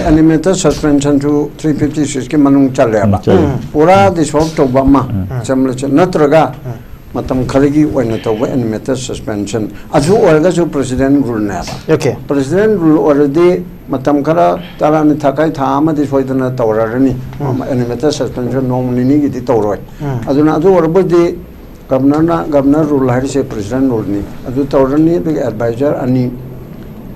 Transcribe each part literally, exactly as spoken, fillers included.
Animated suspensionꯁꯨ three fifty sixꯀꯤ ꯃꯅꯨꯡ ꯆꯜꯂꯦꯕ꯫ ꯎꯝ, ꯆꯜꯂꯦ꯫ ꯄꯨꯔꯥ dissolve ꯇꯧꯕ ꯑꯃ ꯆꯪꯂꯁꯦ, ꯅꯠꯇ꯭ꯔꯒ ꯃꯇꯝ ꯈꯔꯒꯤ ꯑꯣꯏꯅ ꯇꯧꯕ animated suspension ꯑꯗꯨ ꯑꯣꯏꯔꯒꯁꯨ president ruleꯅꯦꯕ꯫ Okay. President rule ꯑꯣꯏꯔꯗꯤ ꯃꯇꯝ ꯈꯔ ꯇꯔꯥꯅꯤ ꯊꯥꯈꯥꯏ ꯊꯥ ꯑꯃꯗꯤ ꯁꯣꯏꯗꯅ ꯇꯧꯔꯔꯅꯤ꯫ Animated suspension ꯅꯣꯡꯃ ꯅꯤꯅꯤꯒꯤꯗꯤ ꯇꯧꯔꯣꯏ꯫ ꯑꯗꯨꯅ ꯑꯗꯨ ꯑꯣꯏꯔꯕꯗꯤ governorꯅ, governor rule ꯍꯥꯏꯔꯤꯁꯦ president ruleꯅꯤ꯫ ꯑꯗꯨ ꯇꯧꯔꯅꯤ, ꯑꯗꯨꯒ advisor ꯑꯅꯤ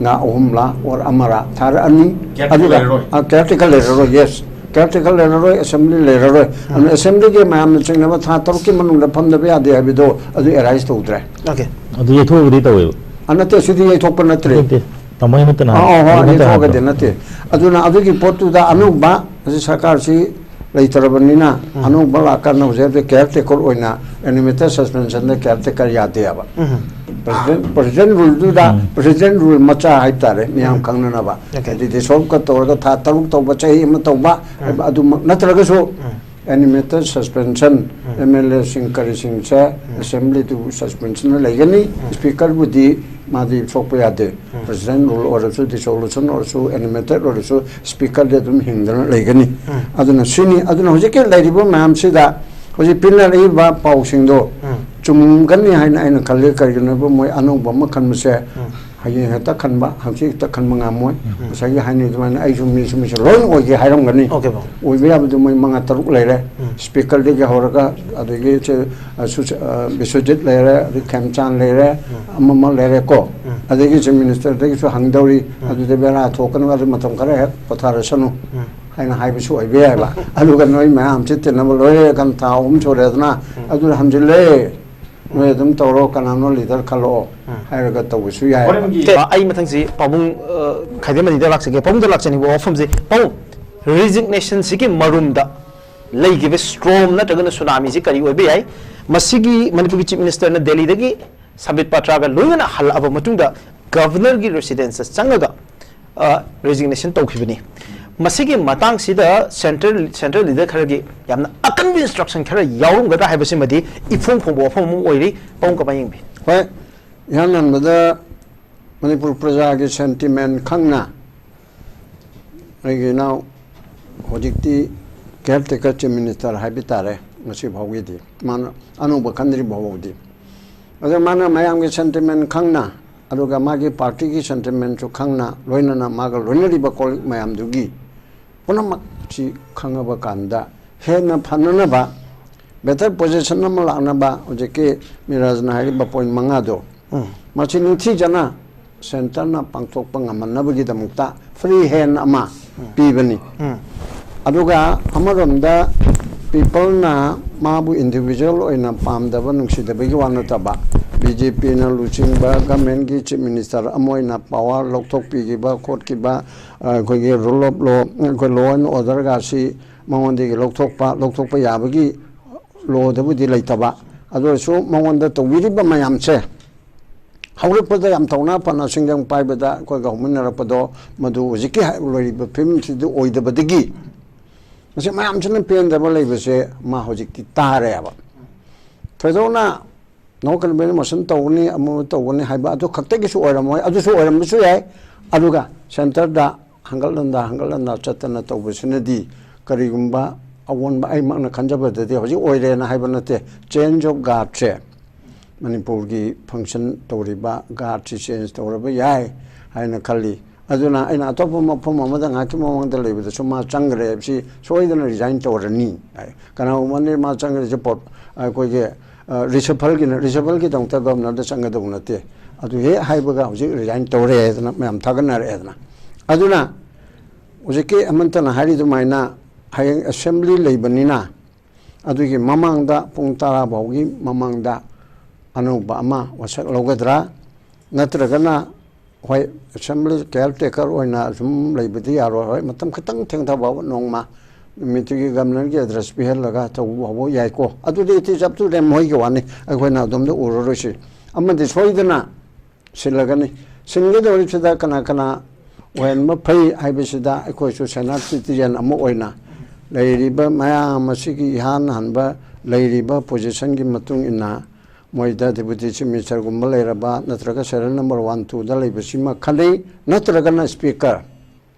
ꯉꯥ ꯑꯍꯨꯝꯂꯥ or ꯑꯃꯔꯥ ꯊꯥꯔꯛꯑꯅꯤ꯫ Caretaker ꯑꯗꯨꯒ ꯂꯩꯔꯔꯣꯏ꯫ ꯑ, caretaker ꯂꯩꯔꯔꯣꯏ, yes, caretaker ꯂꯩꯔꯔꯣꯏ, assembly ꯂꯩꯔꯔꯣꯏ꯫ ꯑꯗꯨꯅ assemblyꯒꯤ ꯃꯌꯥꯝꯅ ꯆꯤꯡꯅꯕ ꯊꯥ ꯇꯔꯨꯛꯀꯤ ꯃꯅꯨꯡꯗ ꯐꯝꯗꯕ ꯌꯥꯗꯦ ꯍꯥꯏꯕꯗꯣ ꯑꯗꯨ arise ꯇꯧꯗ꯭ꯔꯦ꯫ Okay. ꯑꯗꯨ ꯌꯩꯊꯣꯛꯑꯒꯗꯤ ꯇꯧꯋꯦꯕ꯫ ꯑ, ꯅꯠꯇꯦ, ꯁꯤꯗꯤ ꯌꯩꯊꯣꯛꯄ ꯅꯠꯇ꯭ꯔꯦ꯫ ꯅꯠꯇꯦ, ꯇꯥꯃꯣ ꯅꯠꯇꯅ ꯑ, ꯑ, ꯍꯣꯏ, ꯅꯠꯇꯅ ꯌꯩꯊꯣꯛꯑꯒꯗꯤ ꯍꯥꯏꯕꯗꯣ꯫ ꯅꯠꯇꯦ꯫ ꯑꯗꯨꯅ ꯑꯗꯨꯒꯤ ꯄꯣꯠꯇꯨꯗ ꯑꯅꯧꯕ ꯍꯧꯖꯤꯛ ꯁꯔꯀꯥꯔꯁꯤ ꯂꯩꯇ꯭ꯔꯕꯅꯤꯅ ꯑꯅꯧꯕ ꯂꯥꯛꯀꯥꯟꯗ ꯍꯧꯖꯤꯛ ꯍꯧꯖꯤꯛ caretaker ꯑꯣꯏꯅ animated suspensionꯗ caretaker ꯌꯥꯗꯦꯕ꯫ President, president ruleꯗꯨꯗ president rule ꯃꯆꯥ ꯍꯥꯏꯇꯥꯔꯦ, ꯃꯤꯌꯥꯝ ꯈꯪꯅꯅꯕ꯫ Okay. ꯍꯥꯏꯗꯤ dissolveꯀ ꯇꯧꯔꯒ ꯊꯥ ꯇꯔꯨꯛ ꯇꯧꯕ, ꯆꯍꯤ ꯑꯃ ꯇꯧꯕ ꯍꯥꯏꯕ ꯑꯗꯨꯃꯛ ꯅꯠꯇ꯭ꯔꯒꯁꯨ animated suspension, MLAꯁꯤꯡ ꯀꯔꯤꯁꯤꯡꯁꯦ assemblyꯗꯨ suspensionꯗ ꯂꯩꯒꯅꯤ꯫ Speakerꯕꯨꯗꯤ ꯃꯥꯗꯤ ꯁꯣꯛꯄ ꯌꯥꯗꯦ꯫ President rule ꯑꯣꯏꯔꯁꯨ, dissolution ꯑꯣꯏꯔꯁꯨ, animated ꯑꯣꯏꯔꯁꯨ, speakerꯗꯤ ꯑꯗꯨꯝ ꯍꯤꯡꯗꯅ ꯂꯩꯒꯅꯤ꯫ ꯑꯗꯨꯅ ꯁꯤꯅꯤ꯫ ꯑꯗꯨꯅ ꯍꯧꯖꯤꯛꯀꯤ ꯂꯩꯔꯤꯕ ꯃꯌꯥꯝꯁꯤꯗ ꯍꯧꯖꯤꯛ ꯄꯤꯅꯔꯛꯏꯕ ꯄꯥꯎꯁꯤꯡꯗꯣ ꯆꯨꯝꯒꯅꯤ ꯍꯥꯏꯅ ꯑꯩꯅ ꯈꯜꯂꯤ꯫ ꯀꯔꯤꯒꯤꯅꯣ ꯍꯥꯏꯕ, ꯃꯣꯏ ꯑꯅꯧꯕ ꯑꯃ ꯈꯟꯕꯁꯦ ꯍꯌꯦꯡ ꯍꯦꯛꯇ ꯈꯟꯕ, ꯍꯪꯆꯤꯠ ꯍꯦꯛꯇ ꯈꯟꯕ ꯉꯝꯃꯣꯏ꯫ ꯉꯁꯥꯏꯒꯤ ꯍꯥꯏꯅꯩ ꯑꯗꯨꯃꯥꯏꯅ ꯑꯩꯁꯨ ꯃꯤꯁꯨ ꯃꯤꯁꯨ ꯂꯣꯏ ꯑꯣꯏꯒꯦ ꯍꯥꯏꯔꯝꯒꯅꯤ꯫ Okay, ꯕꯥꯎ꯫ ꯑꯣꯏꯕ ꯌꯥꯕꯗꯨ ꯃꯣꯏ ꯃꯉꯥ ꯇꯔꯨꯛ ꯂꯩꯔꯦ꯫ Speakerꯗꯒꯤ ꯍꯧꯔꯒ ꯑꯗꯒꯤ ꯁꯦ, ꯑ, ꯁꯨ-, ꯑ, ꯕꯤꯁ꯭ꯋꯖꯤꯠ ꯂꯩꯔꯦ, ꯑꯗꯩ ꯈꯦꯝꯆꯥꯟ ꯂꯩꯔꯦ, ꯑꯃ ꯑꯃ ꯂꯩꯔꯦꯀꯣ꯫ ꯑꯗꯒꯤ Chief Ministerꯗꯒꯤꯁꯨ ꯍꯪꯗꯧꯔꯤ, ꯑꯗꯨꯗ ꯕꯦꯔꯥ ꯊꯣꯛꯀꯅꯨ, ꯑꯗꯨ ꯃꯇꯝ ꯈꯔ ꯍꯦꯛ ꯄꯣꯊꯥꯔꯁꯅꯨ ꯍꯥꯏꯅ ꯍꯥꯏꯕꯁꯨ ꯑꯣꯏꯕ ꯌꯥꯏꯕ꯫ ꯑꯗꯨꯒ ꯅꯣꯏ ꯃꯌꯥꯝꯁꯦ ꯇꯤꯟꯅꯕ ꯂꯣꯏꯔꯦ, ꯀꯟ ꯊꯥ ꯑꯍꯨꯝ ꯁꯨꯔꯦꯗꯅ, ꯑꯗꯨꯅ ꯍꯟꯖꯤꯜꯂꯦ꯫ ꯅꯣꯏ ꯑꯗꯨꯝ ꯇꯧꯔꯣ, ꯀꯅꯥꯅꯣ leader ꯈꯜꯂꯛꯑꯣ ꯍꯥꯏꯔꯒ ꯇꯧꯕꯁꯨ ꯌꯥꯏ꯫ ꯍꯣꯔꯦꯟꯒꯤ ꯑꯩ ꯃꯊꯪꯁꯤ ꯄꯥꯕꯨꯡ, ꯑ, ꯈꯥꯏꯗꯦꯝ ꯑꯅꯤꯗ ꯂꯥꯛꯆꯒꯦ꯫ ꯄꯥꯕꯨꯡꯗ ꯂꯥꯛꯆꯅꯤꯡꯕ ꯋꯥꯐꯝꯁꯦ, ꯄꯥꯕꯨꯡ, resignation ꯁꯤꯒꯤ ꯃꯔꯨꯝꯗ ꯂꯩꯈꯤꯕ storm ꯅꯠꯇ꯭ꯔꯒꯅ tsunami ꯁꯤ ꯀꯔꯤ ꯑꯣꯏꯕ ꯌꯥꯏ? ꯃꯁꯤꯒꯤ ꯃꯅꯤꯄꯨꯔꯒꯤ Chief Minister ꯅ ꯗꯦꯜꯂꯤꯗꯒꯤ ꯁꯝꯕꯤꯠ ꯄꯥꯇ꯭ꯔꯥꯒ ꯂꯣꯏꯅꯅ ꯍꯜꯂꯛꯑꯕ ꯃꯇꯨꯡꯗ Governor ꯒꯤ residence ꯇ ꯆꯪꯉꯒ, ꯑ, resignation ꯇꯧꯈꯤꯕꯅꯤ꯫ ꯃꯁꯤꯒꯤ ꯃꯇꯥꯡꯁꯤꯗ central, central leader ꯈꯔꯒꯤ ꯌꯥꯝꯅ ꯑꯀꯟꯕ instruction ꯈꯔ ꯌꯥꯎꯔꯝꯒꯗ꯭ꯔꯥ ꯍꯥꯏꯕꯁꯤꯃꯗꯤ ꯏꯐꯣꯡ ꯐꯣꯡꯕ ꯋꯥꯐꯝ ꯑꯃ ꯑꯣꯏꯔꯤ꯫ ꯄꯥꯕꯨꯡ ꯀꯃꯥꯏꯅ ꯌꯦꯡꯕꯤ? ꯍꯣꯏ, ꯏꯍꯥꯟ ꯍꯥꯟꯕꯗ ꯃꯅꯤꯄꯨꯔ ꯄ꯭ꯔꯖꯥꯒꯤ sentiment ꯈꯪꯅ ꯑꯩꯒꯤ ꯏꯅꯥꯎ ꯍꯧꯖꯤꯛꯇꯤ ꯀꯤꯌꯔ ꯇꯦꯀꯔ ꯆꯤꯐ ꯃꯤꯅꯤꯁꯇꯔ ꯍꯥꯏꯕ ꯇꯥꯔꯦ꯫ ꯉꯁꯤ ꯐꯥꯎꯒꯤꯗꯤ ꯃꯥꯅ ꯑꯅꯧꯕ ꯈꯟꯗ꯭ꯔꯤ ꯐꯥꯎꯕꯗꯤ, ꯑꯗꯣ ꯃꯥꯅ ꯃꯌꯥꯝꯒꯤ ꯁꯦꯟꯇꯤꯃꯦꯟ ꯈꯪꯅ, ꯑꯗꯨꯒ ꯃꯥꯒꯤ ꯄꯥꯔꯇꯤꯒꯤ ꯁꯦꯟꯇꯤꯃꯦꯟꯁꯨ ꯈꯪꯅ, ꯂꯣꯏꯅꯅ ꯃꯥꯒ ꯂꯣꯏꯅꯔꯤꯕ ꯀꯣꯂꯤꯛ ꯃꯌꯥꯝꯗꯨꯒꯤ ꯄꯨꯝꯅꯃꯛꯁꯤ ꯈꯪꯉꯕ ꯀꯥꯟꯗ ꯍꯦꯟꯅ ꯐꯅꯅꯕ, ꯕꯦꯇꯔ ꯄꯣꯖꯤꯁꯟ ꯑꯃ ꯂꯥꯛꯅꯕ ꯍꯧꯖꯤꯛꯀꯤ ꯃꯤꯔꯥꯖꯅ ꯍꯥꯏꯔꯤꯕ ꯄꯣꯏꯟ ꯃꯉꯥꯗꯣ, ꯎꯝ꯫ ꯃꯁꯤ ꯅꯤꯡꯊꯤꯖꯅ ꯁꯦꯟꯇꯔꯅ ꯄꯥꯡꯊꯣꯛꯄ ꯉꯝꯍꯟꯅꯕꯒꯤꯗꯃꯛꯇ ꯐ꯭ꯔꯤ ꯍꯦꯟ ꯑꯃ ꯄꯤꯕꯅꯤ꯫ ꯎꯝ꯫ ꯑꯗꯨꯒ ꯑꯃꯔꯣꯝꯗ ꯄꯤꯄꯜꯅ ꯃꯥꯕꯨ ꯏꯟꯗꯤꯕꯤꯖꯨꯋꯦꯜ ꯑꯣꯏꯅ ꯄꯥꯝꯗꯕ, ꯅꯨꯡꯁꯤꯗꯕꯒꯤ ꯋꯥ ꯅꯠꯇꯕ, ꯕꯤ ꯖꯦ ꯄꯤꯅ ꯂꯨꯆꯤꯡꯕ ꯒꯃꯦꯟꯒꯤ ꯆꯤꯐ ꯃꯤꯅꯤꯁꯇꯔ ꯑꯃ ꯑꯣꯏꯅ ꯄꯥꯋꯔ ꯂꯧꯊꯣꯛꯄꯤꯈꯤꯕ ꯈꯣꯠꯈꯤꯕ, ꯑꯩꯈꯣꯏꯒꯤ ꯔꯨꯜ ꯑꯣꯐ ꯂꯣ, ꯑꯩꯈꯣꯏ ꯂꯣ ꯑꯦꯟ ꯑꯣꯔꯗꯔꯒꯁꯤ ꯃꯉꯣꯟꯗꯒꯤ ꯂꯧꯊꯣꯛꯄ, ꯂꯧꯊꯣꯛꯄ ꯌꯥꯕꯒꯤ ꯂꯣꯗꯕꯨꯗꯤ ꯂꯩꯇꯕ, ꯑꯗꯨ ꯑꯣꯏꯔꯁꯨ ꯃꯉꯣꯟꯗ ꯇꯧꯕꯤꯔꯤꯕ ꯃꯌꯥꯝꯁꯦ, ꯍꯧꯔꯛꯄꯗ ꯌꯥꯝ ꯊꯧꯅꯥ ꯐꯅ ꯁꯤꯡꯖꯪ ꯄꯥꯏꯕꯗ ꯑꯩꯈꯣꯏꯒ ꯍꯧꯃꯤꯟꯅꯔꯛꯄꯗꯣ, ꯃꯗꯨ ꯍꯧꯖꯤꯛꯀꯤ ꯍꯥꯏ-, ꯂꯣꯏꯔꯤꯕ ꯐꯤꯕꯝꯁꯤꯗ ꯑꯣꯏꯗꯕꯗꯒꯤ, ꯃꯁꯤ ꯃꯌꯥꯝꯁꯤꯅ ꯄꯦꯟꯗꯕ ꯂꯩꯕꯁꯦ ꯃꯥ ꯍꯧꯖꯤꯛꯇꯤ ꯇꯥꯔꯦꯕ꯫ ꯊꯣꯏꯗꯣꯛꯅ ꯅꯣ ꯀꯟꯐꯤꯗꯦꯟꯁ ꯃꯣꯁꯟ ꯇꯧꯒꯅꯤ, ꯑꯃ ꯇꯧꯒꯅꯤ ꯍꯥꯏꯕ ꯑꯗꯨ ꯈꯛꯇꯒꯤꯁꯨ ꯑꯣꯏꯔꯝꯃꯣꯏ, ꯑꯗꯨꯁꯨ ꯑꯣꯏꯔꯝꯕꯁꯨ ꯌꯥꯏ꯫ ꯑꯗꯨꯒ ꯁꯦꯟꯇꯔꯗ ꯍꯪꯒꯠ ꯍꯟꯗ, ꯍꯪꯒꯠ ꯍꯟꯗ ꯆꯠꯇꯅ ꯇꯧꯕꯁꯤꯅꯗꯤ ꯀꯔꯤꯒꯨꯝꯕ ꯑꯑꯣꯟꯕ, ꯑꯩꯃꯛꯅ ꯈꯟꯖꯕꯗꯗꯤ ꯍꯧꯖꯤꯛ ꯑꯣꯏꯔꯦꯅ ꯍꯥꯏꯕ ꯅꯠꯇꯦ, ꯆꯦꯟꯖ ꯑꯣꯐ ꯒꯥꯔꯗꯁꯦ ꯃꯅꯤꯄꯨꯔꯒꯤ ꯐꯪꯁꯟ ꯇꯧꯔꯤꯕ ꯒꯥꯔꯗꯁꯤ ꯆꯦꯟꯖ ꯇꯧꯔꯕ ꯌꯥꯏ ꯍꯥꯏꯅ ꯈꯜꯂꯤ꯫ ꯑꯗꯨꯅ ꯑꯩꯅ ꯑꯇꯣꯞꯄ ꯃꯐꯝ ꯑꯃꯗ ꯉꯥꯏꯍꯥꯛꯀꯤ ꯃꯃꯥꯡꯗ ꯂꯩꯕꯗꯁꯨ ꯃꯥ ꯆꯪꯈ꯭ꯔꯦ ꯍꯥꯏꯕꯁꯤ ꯁꯣꯏꯗꯅ ꯔꯤꯖꯥꯏꯟ ꯇꯧꯔꯅꯤ ꯍꯥꯏ꯫ ꯀꯅꯥꯒꯨꯝꯕ ꯑꯃꯅ ꯃꯥ ꯆꯪꯈ꯭ꯔꯤꯁꯦ ꯄꯣꯠ-, ꯑꯩꯈꯣꯏꯒꯤ, ꯑ, ꯔꯤꯁꯐꯜꯒꯤꯅ-, ꯔꯤꯁꯐꯜꯒꯤꯗꯃꯛꯇ ꯒꯕꯔꯅꯔꯗ ꯆꯪꯒꯗꯧꯕ ꯅꯠꯇꯦ꯫ ꯑꯗꯨ ꯍꯦꯛ ꯍꯥꯏꯕꯒ ꯍꯧꯖꯤꯛ ꯔꯤꯖꯥꯏꯟ ꯇꯧꯔꯦ ꯍꯥꯏꯗꯅ ꯃꯌꯥꯝ ꯊꯥꯒꯠꯅꯔꯛꯑꯦꯗꯅ꯫ ꯑꯗꯨꯅ ꯍꯧꯖꯤꯛꯀꯤ ꯍꯦꯃꯟꯇꯅ ꯍꯥꯏꯔꯤ ꯑꯗꯨꯃꯥꯏꯅ ꯍꯌꯦꯡ ꯑꯦꯁꯦꯝꯕ꯭ꯂꯤ ꯂꯩꯕꯅꯤꯅ ꯑꯗꯨꯒꯤ ꯃꯃꯥꯡꯗ ꯄꯨꯡ ꯇꯔꯥ ꯐꯥꯎꯒꯤ ꯃꯃꯥꯡꯗ ꯑꯅꯧꯕ ꯑꯃ ꯋꯥꯁꯛ ꯂꯧꯒꯗ꯭ꯔꯥ, ꯅꯠꯇ꯭ꯔꯒꯅ ꯍꯣꯏ, ꯑꯦꯁꯦꯝꯕ꯭ꯂꯤ ꯀꯤꯌꯔ ꯇꯦꯀꯔ ꯑꯣꯏꯅ ꯁꯨꯝ ꯂꯩꯕꯗꯤ ꯌꯥꯔꯣꯏ꯫ ꯍꯣꯏ, ꯃꯇꯝ ꯈꯤꯇꯪ ꯊꯦꯡꯊꯕ ꯐꯥꯎꯕ, ꯅꯣꯡꯃ ꯅꯨꯃꯤꯠꯇꯨꯒꯤ ꯒꯕꯔꯅꯔꯒꯤ ꯑꯦꯗ꯭ꯔꯦꯁ ꯄꯤꯍꯜꯂꯒ ꯇꯧꯕ ꯐꯥꯎꯕ ꯌꯥꯏꯀꯣ꯫ ꯑꯗꯨꯗꯤ ꯏꯠ ꯏꯁ ꯑꯞ ꯇꯨ ꯗꯦꯝ, ꯃꯣꯏꯒꯤ ꯋꯥꯅꯤ, ꯑꯩꯈꯣꯏꯅ ꯑꯗꯣꯝꯗ ꯎꯔꯔꯣꯏꯁꯤ꯫ ꯑꯃꯗꯤ ꯁꯣꯏꯗꯅ ꯁꯤꯜꯂꯒꯅꯤ꯫ ꯁꯤꯟꯒꯗꯧꯔꯤꯕꯁꯤꯗ ꯀꯅꯥ ꯀꯅꯥ ꯑꯣꯏꯍꯟꯕ ꯐꯩ ꯍꯥꯏꯕꯁꯤꯗ ꯑꯩꯈꯣꯏꯁꯨ ꯁꯦꯅꯥꯔ ꯁꯤꯇꯤꯖꯦꯟ ꯑꯃ ꯑꯣꯏꯅ ꯂꯩꯔꯤꯕ ꯃꯌꯥꯝ ꯑꯁꯤꯒꯤ ꯏꯍꯥꯟ ꯍꯥꯟꯕ ꯂꯩꯔꯤꯕ ꯄꯣꯖꯤꯁꯟꯒꯤ ꯃꯇꯨꯡ ꯏꯟꯅ ꯃꯣꯏꯗ ꯗꯦꯄꯨꯇꯤ ꯆꯤꯐ ꯃꯤꯅꯤꯁꯇꯔꯒꯨꯝꯕ ꯂꯩꯔꯕ ꯅꯠꯇ꯭ꯔꯒ ꯁꯦꯔꯤꯌꯦꯜ ꯅꯝꯕꯔ ꯋꯥꯟ, ꯇꯨꯗ ꯂꯩꯕꯁꯤꯃ ꯈꯟꯅꯩ, ꯅꯠꯇ꯭ꯔꯒꯅ ꯁ꯭ꯄꯤꯀꯔ꯫